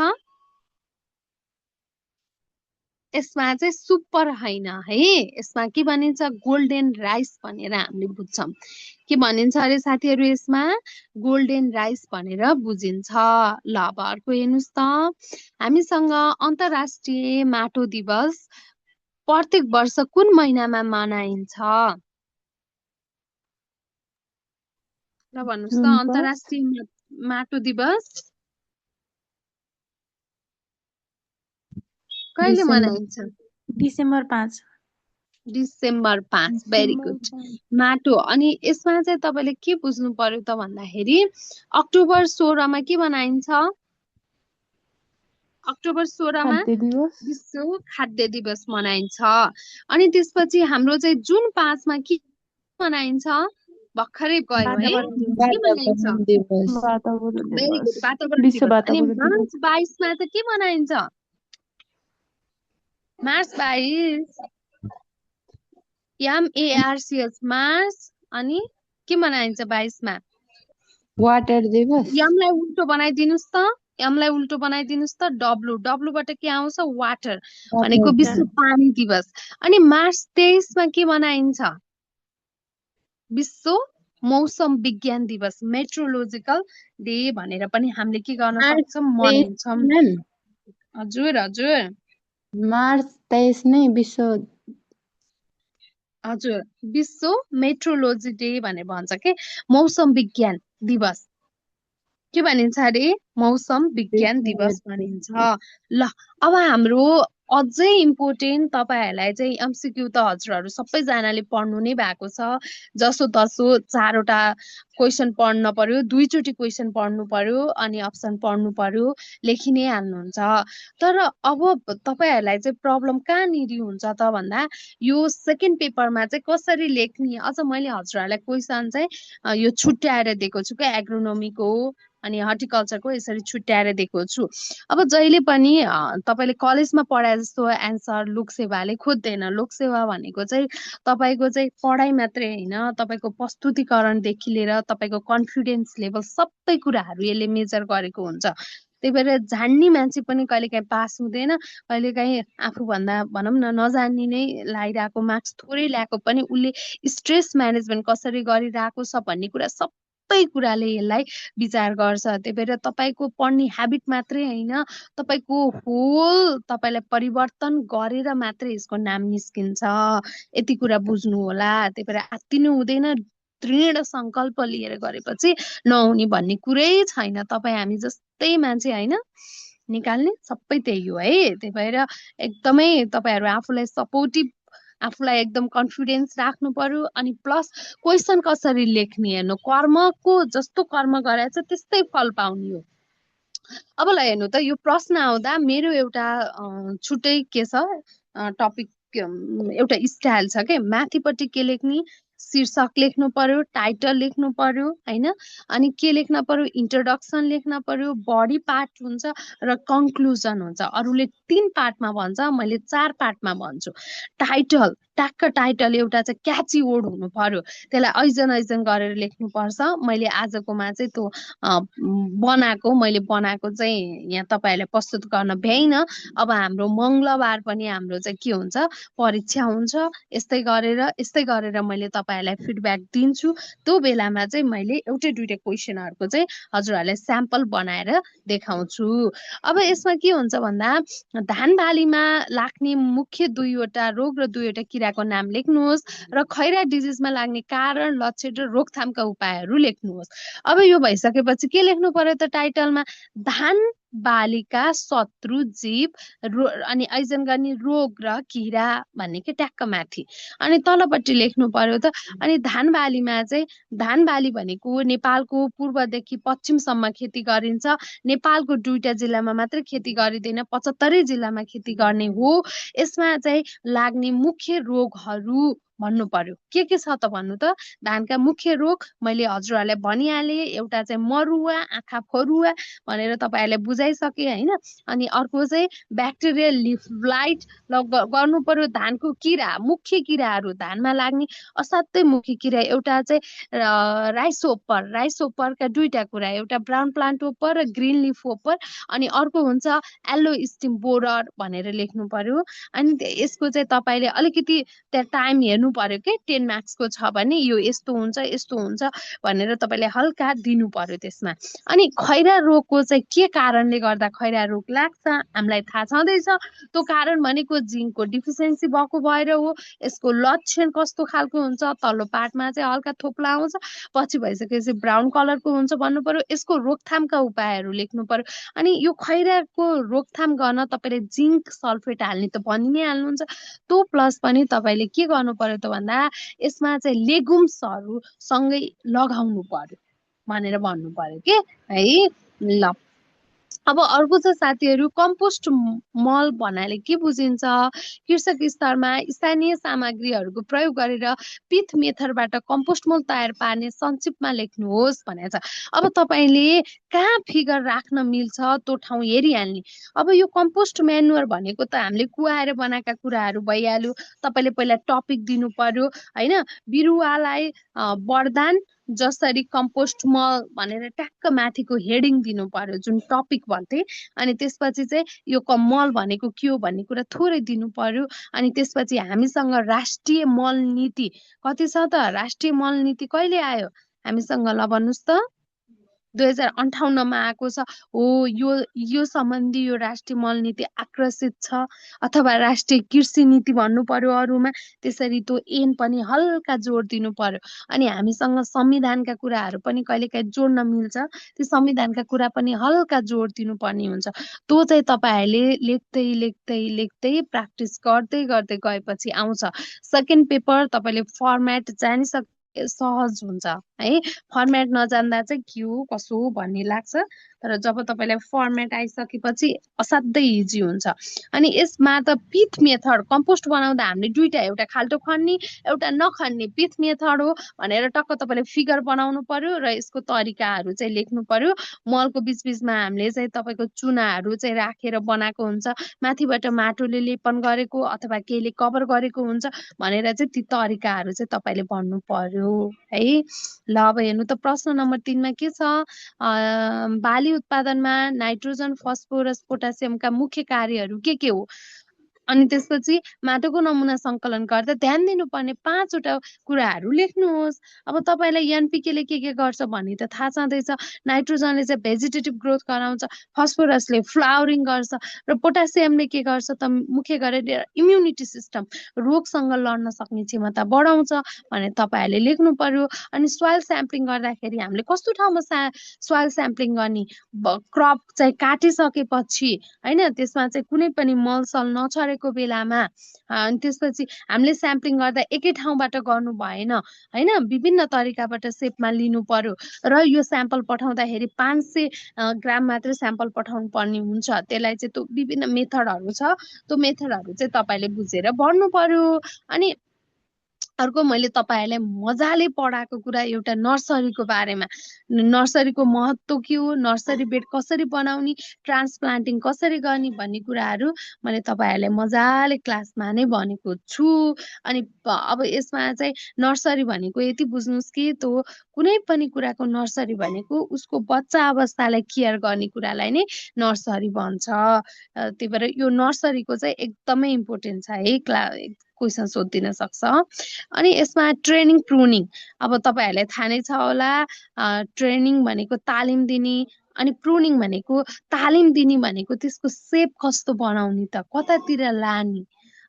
A: यसमा चाहिँ सुपर हैन है यसमा के भनिन्छ गोल्डन राइस भनेर हामीले बुझ्छौँ के भनिन्छ अरे साथीहरू यसमा गोल्डन राइस भनेर बुझिन्छ ल अब अर्को हेर्नुहोस् त हामीसँग अन्तर्राष्ट्रिय माटो दिवस प्रत्येक वर्ष कुन महिनामा मनाइन्छ ल भन्नुहोस् त अन्तर्राष्ट्रिय माटो दिवस कहिले मनाइन्छ
B: डिसेम्बर 5
A: डिसेम्बर 5 भेरी गुड माटो अनि यसमा चाहिँ तपाईँले के बुझ्नु पर्यो त भन्दाखेरि अक्टोबर 16 मा के मनाइन्छ अक्टोबर 16 मा विश्व खाद्य दिवस मनाइन्छ अनि त्यसपछि हाम्रो चाहिँ जुन 5 मा के मनाइन्छ भर्खरै गयो है के मनाइन्छ भेरी गुड वातावरण दिवस अनि मार्च 22 मा चाहिँ के मनाइन्छ मार्च 22 MARCH मार्च अनि के मनाइन्छ 22 मा
D: वाटर दिवस
A: यमलाई उल्टो बनाइदिनुस् त यमलाई उल्टो बनाइदिनुस् त डब्लु बाट के आउँछ वाटर भनेको विश्व पानी दिवस अनि मार्च 23 मा के मनाइन्छ विश्व मौसम विज्ञान दिवस मेट्रोलोजिकल डे भनेर पनि हामीले के गर्न सक्छौँ मनाउँछौँ हजुर हजुर
D: मार्च 23 नै
A: हजुर विश्व मेट्रोलोजी डे भनेर भन्छ के मौसम विज्ञान दिवस के भनिन्छ अरे मौसम विज्ञान दिवस भनिन्छ ल अब हाम्रो अझै इम्पोर्टेन्ट तपाईँहरूलाई चाहिँ एमसिक्यू त हजुरहरू सबैजनाले पढ्नु नै भएको छ जसो तसो 4 वटा क्वेसन पढ्न पर्यो 2 चोटि क्वेसन पढ्नु पर्यो अनि अप्सन पढ्नु पर्यो लेखि नै हाल्नुहुन्छ तर अब तपाईँहरूलाई चाहिँ प्रब्लम कहाँनिर हुन्छ त भन्दा यो सेकेन्ड पेपरमा चाहिँ कसरी लेख्ने अझ मैले हजुरहरूलाई क्वेसन चाहिँ यो छुट्याएर दिएको छु क्या एग्रोनोमीको अनि हर्टिकल्चरको यसरी छुट्याएर दिएको छु अब जहिले पनि तपाईँले कलेजमा पढाए जस्तो एन्सर लोकसेवाले खोज्दैन लोकसेवा भनेको चाहिँ तपाईँको चाहिँ पढाइ मात्रै होइन तपाईँको प्रस्तुतिकरणदेखि लिएर तपाईँको कन्फिडेन्स लेभल सबै कुराहरू यसले मेजर गरेको हुन्छ त्यही भएर जान्ने मान्छे पनि कहिलेकाहीँ पास हुँदैन कहिलेकाहीँ आफूभन्दा भनौँ न नजान्ने नै लगाइरहेको मार्क्स थोरै ल्याएको पनि उसले स्ट्रेस म्यानेजमेन्ट कसरी गरिरहेको छ भन्ने कुरा सबै कुराले यसलाई विचार गर्छ त्यही भएर तपाईँको पढ्ने ह्याबिट मात्रै होइन तपाईँको होल तपाईँलाई परिवर्तन गरेर मात्रै यसको नाम निस्किन्छ यति कुरा बुझ्नु होला त्यही भएर आत्तिनु हुँदैन दृढ सङ्कल्प लिएर गरेपछि नहुने भन्ने कुरै छैन तपाईँ हामी जस्तै मान्छे होइन निकाल्ने सबै त्यही हो है त्यही भएर एकदमै तपाईँहरू आफूलाई सपोर्टिभ आफूलाई एकदम कन्फिडेन्स राख्नु पर्यो अनि प्लस क्वेसन कसरी लेख्ने हेर्नु कर्मको जस्तो कर्म गरेछ त्यस्तै फल पाउने हो अब ल हेर्नु त यो प्रश्न आउँदा मेरो एउटा छुट्टै के छ टपिक एउटा स्टाइल छ के माथिपट्टि के लेख्ने शीर्षक लेख्नु पर्यो टाइटल लेख्नु पर्यो होइन अनि के लेख्न पर्यो इन्ट्रोडक्सन लेख्न पर्यो बडी पार्ट हुन्छ र कन्क्लुजन हुन्छ अरूले 3 पार्टमा भन्छ मैले 4 पार्टमा भन्छु टाइटल ट्याक्क टाइटल एउटा चाहिँ क्याची वर्ड हुनु पर्यो त्यसलाई ऐजन गरेर लेख्नुपर्छ मैले आजकोमा चाहिँ त्यो मैले बनाएको चाहिँ यहाँ तपाईँहरूलाई प्रस्तुत गर्न भ्याइनँ अब हाम्रो मङ्गलबार पनि हाम्रो चाहिँ के हुन्छ परीक्षा हुन्छ यस्तै गरेर मैले तपाईँहरूलाई फिडब्याक दिन्छु त्यो बेलामा चाहिँ मैले एउटै दुईटै क्वेसनहरूको चाहिँ हजुरहरूलाई स्याम्पल बनाएर देखाउँछु अब यसमा के हुन्छ भन्दा धान बालीमा लाग्ने मुख्य 2वटा रोग र 2वटा किरा किराको नाम लेख्नुहोस् र खैरा डिजिजमा लाग्ने कारण, लक्षण र रोकथामका उपायहरू लेख्नुहोस्। अब यो भइसकेपछि के लेख्नु पर्यो त टाइटलमा? धान बालीका शत्रु जीव अनि आइजन गर्ने रोग र किरा भन्ने के ट्याक्क माथि। अनि तलपट्टि लेख्नु पर्यो त अनि धान बालीमा चाहिँ धान बाली भनेको नेपालको पूर्वदेखि पश्चिमसम्म खेती गरिन्छ। नेपालको 2टा जिल्लामा मात्रै खेती गरिँदैन, 75 जिल्लामा खेती गर्ने हो। यसमा चाहिँ लाग्ने मुख्य रोगहरू भन्नु पर्यो। के छ त भन्नु त? धानका मुख्य रोग मैले हजुरहरूलाई भनिहालेँ। एउटा चाहिँ मरुवा, आँखा फरुवा भनेर तपाईँहरूले बुझाइसके होइन। अनि अर्को चाहिँ ब्याक्टेरियल लिफ ब्लाइट गर्नु पर्यो। धानको किरा, मुख्य किराहरू धानमा लाग्ने असाध्यै मुख्य किरा, एउटा चाहिँ राइसोपरका 2टा कुरा, एउटा ब्राउन प्लान्ट ओपर र ग्रिन लिफ ओपर, अनि अर्को हुन्छ एल्लो स्टिम बोरर भनेर लेख्नु पर्यो। अनि यसको चाहिँ तपाईँले अलिकति त्यहाँ टाइम हेर्नु पर्यो के 10 मार्क्सको छ भने यो यस्तो हुन्छ भनेर तपाईँले हल्का दिनु पर्यो त्यसमा। अनि खैरा रोगको चाहिँ के कारणले गर्दा खैरा रोग लाग्छ हामीलाई थाहा छँदैछ। त्यो कारण भनेको जिङ्कको डिफिसियन्सी भएको भएर हो। यसको लक्षण कस्तो खालको हुन्छ? तल्लो पार्टमा चाहिँ हल्का थोप्ला आउँछ, पछि भइसकेपछि ब्राउन कलरको हुन्छ भन्नु पर्यो। यसको रोकथामका उपायहरू लेख्नु पर्यो। अनि यो खैराको रोकथाम गर्न तपाईँले जिङ्क सल्फेट हाल्ने त भनि नै हाल्नुहुन्छ। त्यो प्लस पनि तपाईँले के गर्नु पर्यो त भन्दा यसमा चाहिँ लेगुम्सहरू सँगै लगाउनु पर्यो भनेर भन्नु पर्यो के है। ल अब अर्को छ साथीहरू, कम्पोस्ट मल भन्नाले के बुझिन्छ? कृषक स्तरमा स्थानीय सामग्रीहरूको प्रयोग गरेर पिथ मेथडबाट कम्पोस्ट मल तयार पार्ने संक्षिप्तमा लेख्नुहोस् भनेको छ। अब तपाईँले कहाँ फिगर राख्न मिल्छ त्यो ठाउँ हेरिहाल्ने। अब यो कम्पोस्ट म्यानुअर भनेको त हामीले कुहाएर बनाएका कुराहरू भइहाल्यो। तपाईँले पहिला टपिक दिनु पर्यो होइन। बिरुवालाई वरदान जसरी कम्पोस्ट मल भनेर ट्याक्क माथिको हेडिङ दिनु पर्यो, जुन टपिक भन्थे। अनि त्यसपछि चाहिँ यो मल भनेको के हो भन्ने कुरा थोरै दिनु पर्यो। अनि त्यसपछि हामीसँग राष्ट्रिय मल नीति कति छ त? राष्ट्रिय मल नीति कहिले आयो हामीसँग? ल भन्नुहोस् त। 2058 मा आएको छ हो। यो सम्बन्धी यो राष्ट्रिय मल नीति आकर्षित छ अथवा राष्ट्रिय कृषि नीति भन्नु पर्यो अरूमा। त्यसरी त्यो एन पनि हल्का जोड दिनु पर्यो। अनि हामीसँग संविधानका कुराहरू पनि कहिलेकाहीँ जोड्न मिल्छ, त्यो संविधानका कुरा पनि हल्का जोड दिनुपर्ने हुन्छ। त्यो चाहिँ तपाईँहरूले लेख्दै लेख्दै लेख्दै प्र्याक्टिस गर्दै गर्दै गएपछि आउँछ। सेकेन्ड पेपर तपाईँले फर्मेट जानिसके सहज हुन्छ है। फर्मेट नजान्दा चाहिँ के हो कसो हो भन्ने लाग्छ, तर जब तपाईँलाई फर्मेट आइसकेपछि असाध्यै इजी हुन्छ। अनि यसमा त पिथ मेथड कम्पोस्ट बनाउँदा हामीले 2टा, एउटा खाल्टो खन्ने एउटा नखन्ने पिथ मेथड हो भनेर टक्क तपाईँले फिगर बनाउनु पर्यो र यसको तरिकाहरू चाहिँ लेख्नु पर्यो। मलको बिचबिचमा हामीले चाहिँ तपाईँको चुनाहरू चाहिँ राखेर बनाएको हुन्छ, माथिबाट माटोले लेपन गरेको अथवा केहीले कभर गरेको हुन्छ भनेर चाहिँ ती तरिकाहरू चाहिँ तपाईँले भन्नु पर्यो है। ल अब हेर्नु त प्रश्न नम्बर 3 मा के छ? बाली उत्पादनमा नाइट्रोजन, फस्फोरस, पोटासियमका मुख्य कार्यहरू के हो? अनि त्यसपछि माटोको नमुना सङ्कलन गर्दा ध्यान दिनुपर्ने 5वटा कुराहरू लेख्नुहोस्। अब तपाईँलाई एनपिकेले के गर्छ भन्ने त थाहा छँदैछ। नाइट्रोजनले चाहिँ भेजिटेटिभ ग्रोथ गराउँछ, फस्फोरसले फ्लावरिङ गर्छ र पोटासियमले के गर्छ त मुख्य गरेर इम्युनिटी सिस्टम, रोगसँग लड्न सक्ने क्षमता बढाउँछ भने तपाईँहरूले लेख्नु पर्यो। अनि सोइल स्याम्पलिङ गर्दाखेरि हामीले कस्तो ठाउँमा सोइल स्याम्पलिङ गर्ने? क्रप चाहिँ काटिसकेपछि होइन, त्यसमा चाहिँ कुनै पनि मलसल नछरेको बेलामा। अनि त्यसपछि हामीले स्याम्पलिङ गर्दा एकै ठाउँबाट गर्नु भएन होइन, विभिन्न तरिकाबाट सेपमा लिनु पर्यो। र यो स्याम्पल पठाउँदाखेरि 500 ग्राम मात्रै स्याम्पल पठाउनु पर्ने हुन्छ। त्यसलाई चाहिँ त्यो विभिन्न मेथडहरू छ, त्यो मेथडहरू चाहिँ तपाईँले बुझेर भर्नु पर्यो। अनि अर्को मैले तपाईँहरूलाई मजाले पढाएको कुरा एउटा नर्सरीको बारेमा, नर्सरीको महत्त्व के हो, नर्सरी बेड कसरी बनाउने, ट्रान्सप्लान्टिङ कसरी गर्ने भन्ने कुराहरू मैले तपाईँहरूलाई मजाले क्लासमा नै भनेको छु। अनि अब यसमा चाहिँ नर्सरी भनेको यति बुझ्नुहोस् कि त्यो कुनै पनि कुराको नर्सरी भनेको उसको बच्चा अवस्थालाई केयर गर्ने कुरालाई नै नर्सरी भन्छ। त्यही भएर यो नर्सरीको चाहिँ एकदमै इम्पोर्टेन्ट छ है, क्वेसन सोधिदिन सक्छ। अनि यसमा ट्रेनिङ प्रुनिङ, अब तपाईँहरूलाई थाहा नै छ होला, ट्रेनिङ भनेको तालिम दिने, अनि प्रुनिङ भनेको तालिम दिने भनेको त्यसको सेप कस्तो बनाउने त, कतातिर लाने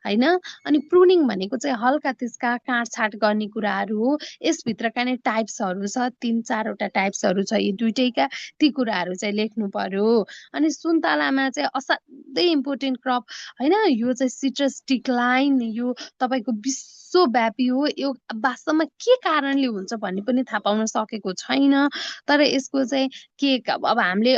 A: हैन। अनि प्रुनिङ भनेको चाहिँ हल्का त्यसका काटछाट गर्ने कुराहरू हो। यसभित्रका नै टाइप्सहरू छ, 3-4 वटा टाइप्सहरू छ यी दुईटैका, ती कुराहरू चाहिँ लेख्नु पर्यो। अनि सुन्तलामा चाहिँ असाध्यै इम्पोर्टेन्ट क्रप हैन, यो चाहिँ सिट्रस डिक्लाइन, यो तपाईँको विश्वव्यापी हो। यो वास्तवमा के कारणले हुन्छ भन्ने पनि थाहा पाउन सकेको छैन, तर यसको चाहिँ के अब हामीले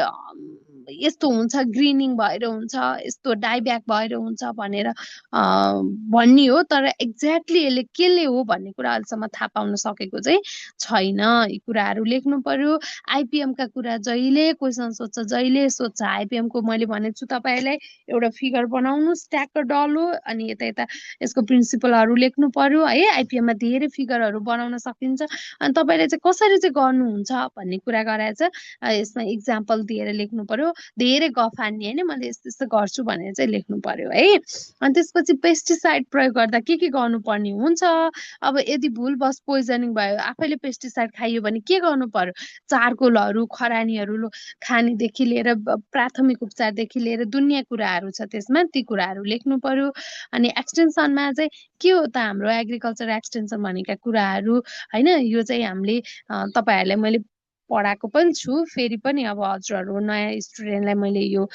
A: यस्तो हुन्छ, ग्रिनिङ भएर हुन्छ, यस्तो डाइब्याक भएर हुन्छ भनेर भन्ने हो, तर एक्ज्याक्टली यसले केले हो भन्ने कुरा अहिलेसम्म थाहा पाउन सकेको चाहिँ छैन। यी कुराहरू लेख्नु पर्यो। आइपिएमका कुरा जहिले क्वेसन सोध्छ, जहिले सोध्छ आइपिएमको, मैले भनेको छु तपाईँलाई एउटा फिगर बनाउनु, ट्याक्क डल्लो, अनि यता यता यसको प्रिन्सिपलहरू लेख्नु पर्यो है। आइपिएममा धेरै फिगरहरू बनाउन सकिन्छ, अनि तपाईँले चाहिँ कसरी चाहिँ गर्नुहुन्छ भन्ने कुरा गराएर चाहिँ यसमा इक्जाम्पल दिएर लेख्नु पर्यो। धेरै गफ हान्ने होइन, मैले यस्तो यस्तो गर्छु भनेर चाहिँ लेख्नु पर्यो है। अनि त्यसपछि पेस्टिसाइड प्रयोग गर्दा के गर्नुपर्ने हुन्छ। अब यदि भुलवश पोइजनिङ भयो, आफैले पेस्टिसाइड खाइयो भने के गर्नु पर्यो। चारकोलहरू, खरानीहरू खानेदेखि लिएर प्राथमिक उपचारदेखि लिएर दुनियाँ कुराहरू छ त्यसमा, ती कुराहरू लेख्नु पर्यो। अनि एक्सटेन्सनमा चाहिँ के हो त हाम्रो एग्रिकल्चर एक्सटेन्सन भनेका कुराहरू हैन। यो चाहिँ हामीले तपाईँहरूलाई मैले पढाएको पनि छु, फेरि पनि अब हजुरहरू नयाँ स्टुडेन्टलाई मैले यो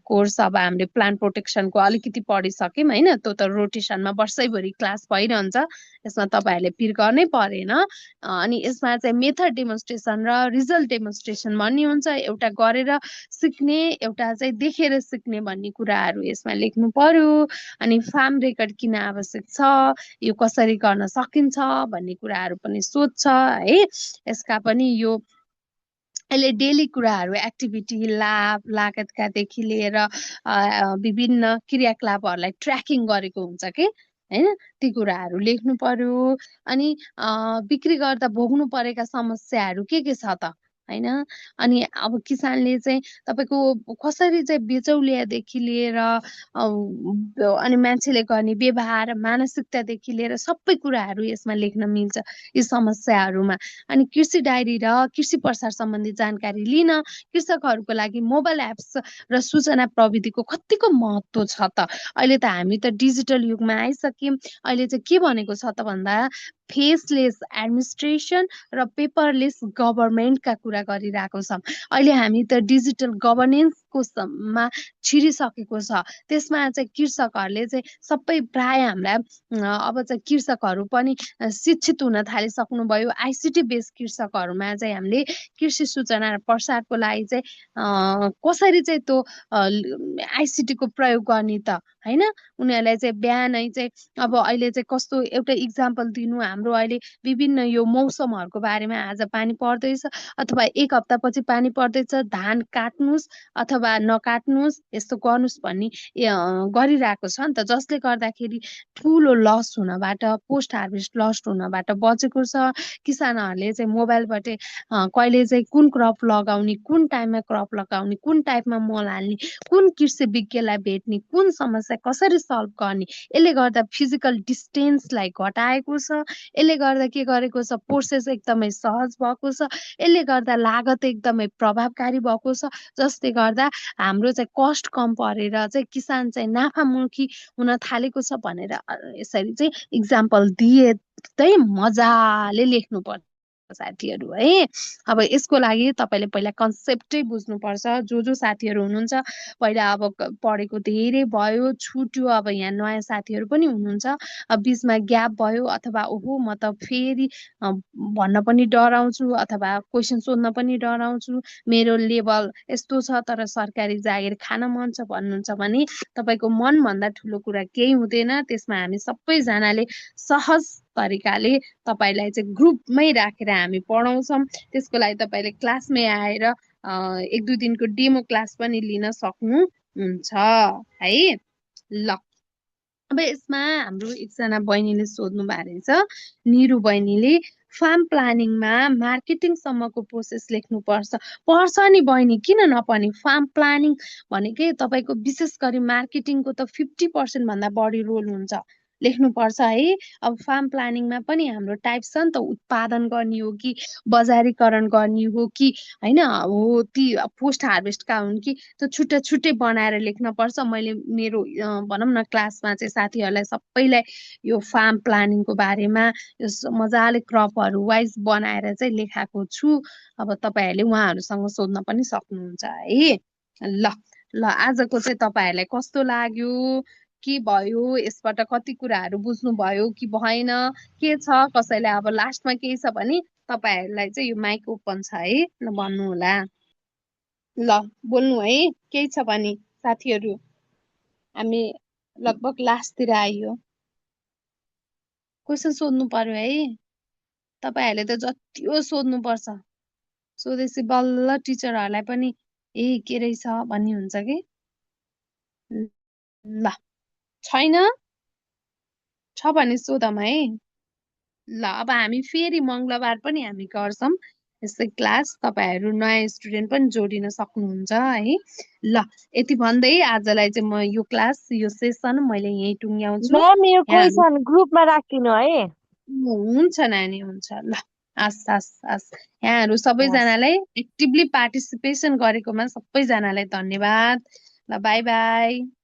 A: कोर्स अब हामीले प्लान्ट प्रोटेक्सनको अलिकति पढिसक्यौँ हैन। त्यो त रोटेसनमा वर्षैभरि क्लास भइरहन्छ, यसमा तपाईँहरूले पिर गर्नै परेन। अनि यसमा चाहिँ मेथड डेमोन्स्ट्रेसन र रिजल्ट डेमोन्स्ट्रेसन भन्ने हुन्छ, एउटा गरेर सिक्ने, एउटा चाहिँ देखेर सिक्ने भन्ने कुराहरू यसमा लेख्नु पर्यो। अनि फार्म रेकर्ड किन आवश्यक छ, यो कसरी गर्न सकिन्छ भन्ने कुराहरू पनि सोध्छ है। यसका पनि यो अहिले डेली कुराहरू, एक्टिभिटी, लाभ, लागतकादेखि लिएर विभिन्न क्रियाकलापहरूलाई ट्र्याकिङ गरेको हुन्छ कि हैन, ती कुराहरू लेख्नु पर्यो। अनि बिक्री गर्दा भोग्नु परेका समस्याहरू के छ त हैन। अनि अब किसानले चाहिँ तपाईँको कसरी चाहिँ बेचौलियादेखि लिएर अनि मान्छेले गर्ने व्यवहार, मानसिकतादेखि लिएर सबै कुराहरू यसमा लेख्न मिल्छ यी समस्याहरूमा। अनि कृषि डायरी र कृषि प्रसार सम्बन्धी जानकारी लिन कृषकहरूको लागि मोबाइल एप्स र सूचना प्रविधिको कतिको महत्त्व छ त। अहिले त हामी त डिजिटल युगमा आइसक्यौँ। अहिले चाहिँ के भनेको छ त भन्दा फेसलेस एडमिनिस्ट्रेसन र पेपरलेस गभर्मेन्टका कुरा गरिरहेको छौँ। अहिले हामी त डिजिटल गभर्नेन्सको मा छिरिसकेको छ। त्यसमा चाहिँ कृषकहरूले चाहिँ सबै प्राय हामीलाई अब चाहिँ कृषकहरू पनि शिक्षित हुन थालिसक्नुभयो। आइसिटी बेस्ड कृषकहरूमा चाहिँ हामीले कृषि सूचना र प्रसारको लागि चाहिँ कसरी चाहिँ त्यो आइसिटीको प्रयोग गर्ने त हैन। उनीहरूलाई चाहिँ बिहानै चाहिँ अब अहिले चाहिँ कस्तो एउटा इक्जाम्पल दिनु, हाम्रो अहिले विभिन्न यो मौसमहरूको बारेमा आज पानी पर्दैछ अथवा एक हप्तापछि पानी पर्दैछ, धान काट्नुहोस् अथवा नकाट्नुहोस्, यस्तो गर्नुहोस् भन्ने गरिरहेको छ नि त, जसले गर्दाखेरि ठुलो लस हुनबाट, पोस्ट हार्भेस्ट लस हुनबाट बचेको छ। किसानहरूले चाहिँ मोबाइलबाट कहिले चाहिँ कुन क्रप लगाउने, कुन टाइममा क्रप लगाउने, कुन टाइपमा मल हाल्ने, कुन कृषि विज्ञलाई भेट्ने, कुन समस्या कसरी सल्भ गर्ने, यसले गर्दा फिजिकल डिस्टेन्सलाई घटाएको छ। यसले गर्दा के गरेको छ, प्रोसेस एकदमै सहज भएको छ। यसले गर्दा लागत एकदमै प्रभावकारी भएको छ, जसले गर्दा हाम्रो चाहिँ कस्ट कम परेर चाहिँ किसान चाहिँ नाफामुखी हुन थालेको छ भनेर यसरी चाहिँ इक्जाम्पल दिए चाहिँ मजाले लेख्नु पर्छ साथीहरू है। अब यसको लागि तपाईँले पहिला कन्सेप्टै बुझ्नुपर्छ। जो साथीहरू हुनुहुन्छ पहिला अब पढेको धेरै भयो, छुट्यो, अब यहाँ नयाँ साथीहरू पनि हुनुहुन्छ, अब बिचमा ग्याप भयो अथवा ओहो म त फेरि भन्न पनि डराउँछु अथवा क्वेसन सोध्न पनि डराउँछु, मेरो लेभल यस्तो छ तर सरकारी जागिर खान मन छ भन्नुहुन्छ भने तपाईँको मनभन्दा ठुलो कुरा केही हुँदैन। त्यसमा हामी सबैजनाले सहज तरिकाले तपाईँलाई चाहिँ ग्रुपमै राखेर हामी पढाउँछौँ। त्यसको लागि तपाईँले क्लासमै आएर 1-2 दिनको डेमो क्लास पनि लिन सक्नुहुन्छ है। ल अब यसमा हाम्रो एकजना बहिनीले सोध्नु भएको रहेछ, निरु बहिनीले, फार्म प्लानिङमा मार्केटिङसम्मको प्रोसेस लेख्नुपर्छ। पर्छ नि बहिनी, किन नपर्ने। फार्म प्लानिङ भनेकै तपाईँको विशेष गरी मार्केटिङको त 50% भन्दा बढी रोल हुन्छ लेख्नुपर्छ है। अब फार्म प्लानिङमा पनि हाम्रो टाइप छ नि त, उत्पादन गर्ने हो कि बजारीकरण गर्ने हो कि होइन हो, ती पोस्ट हार्भेस्टका हुन् कि, त्यो छुट्टै छुट्टै बनाएर लेख्नुपर्छ। मैले मेरो भनौँ न क्लासमा चाहिँ साथीहरूलाई सबैलाई यो फार्म प्लानिङको बारेमा मजाले क्रपहरू वाइज बनाएर चाहिँ लेखाएको छु। अब तपाईँहरूले उहाँहरूसँग सोध्न पनि सक्नुहुन्छ है। ल ल आजको चाहिँ तपाईँहरूलाई कस्तो लाग्यो, के भयो, यसबाट कति कुराहरू बुझ्नुभयो कि भएन, के छ, कसैलाई अब लास्टमा केही छ भने तपाईँहरूलाई चाहिँ यो माइक ओपन छ है, ल भन्नुहोला। ल बोल्नु है, केही छ भने साथीहरू। हामी लगभग लास्टतिर आइयो। क्वेसन सोध्नु पर्यो है, तपाईँहरूले त जति हो सोध्नुपर्छ। सोधेपछि बल्ल टिचरहरूलाई पनि ए के रहेछ भन्ने हुन्छ कि। ल छैन, छ भने सोधौँ है। ल अब हामी फेरि मङ्गलबार पनि हामी गर्छौँ यस्तै क्लास। तपाईँहरू नयाँ स्टुडेन्ट पनि जोडिन सक्नुहुन्छ है। ल यति भन्दै आजलाई चाहिँ म यो क्लास, यो सेसन मैले यहीँ टुङ्ग्याउँछु।
E: म्याम यो
A: यहाँ
E: क्वेसन ग्रुपमा राखिदिनु है।
A: हुन्छ नानी, हुन्छ। ल हस् हस् हस्, यहाँहरू
E: हस्।
A: सबैजनालाई एक्टिभली पार्टिसिपेसन गरेकोमा सबैजनालाई धन्यवाद। ल बाई बाई।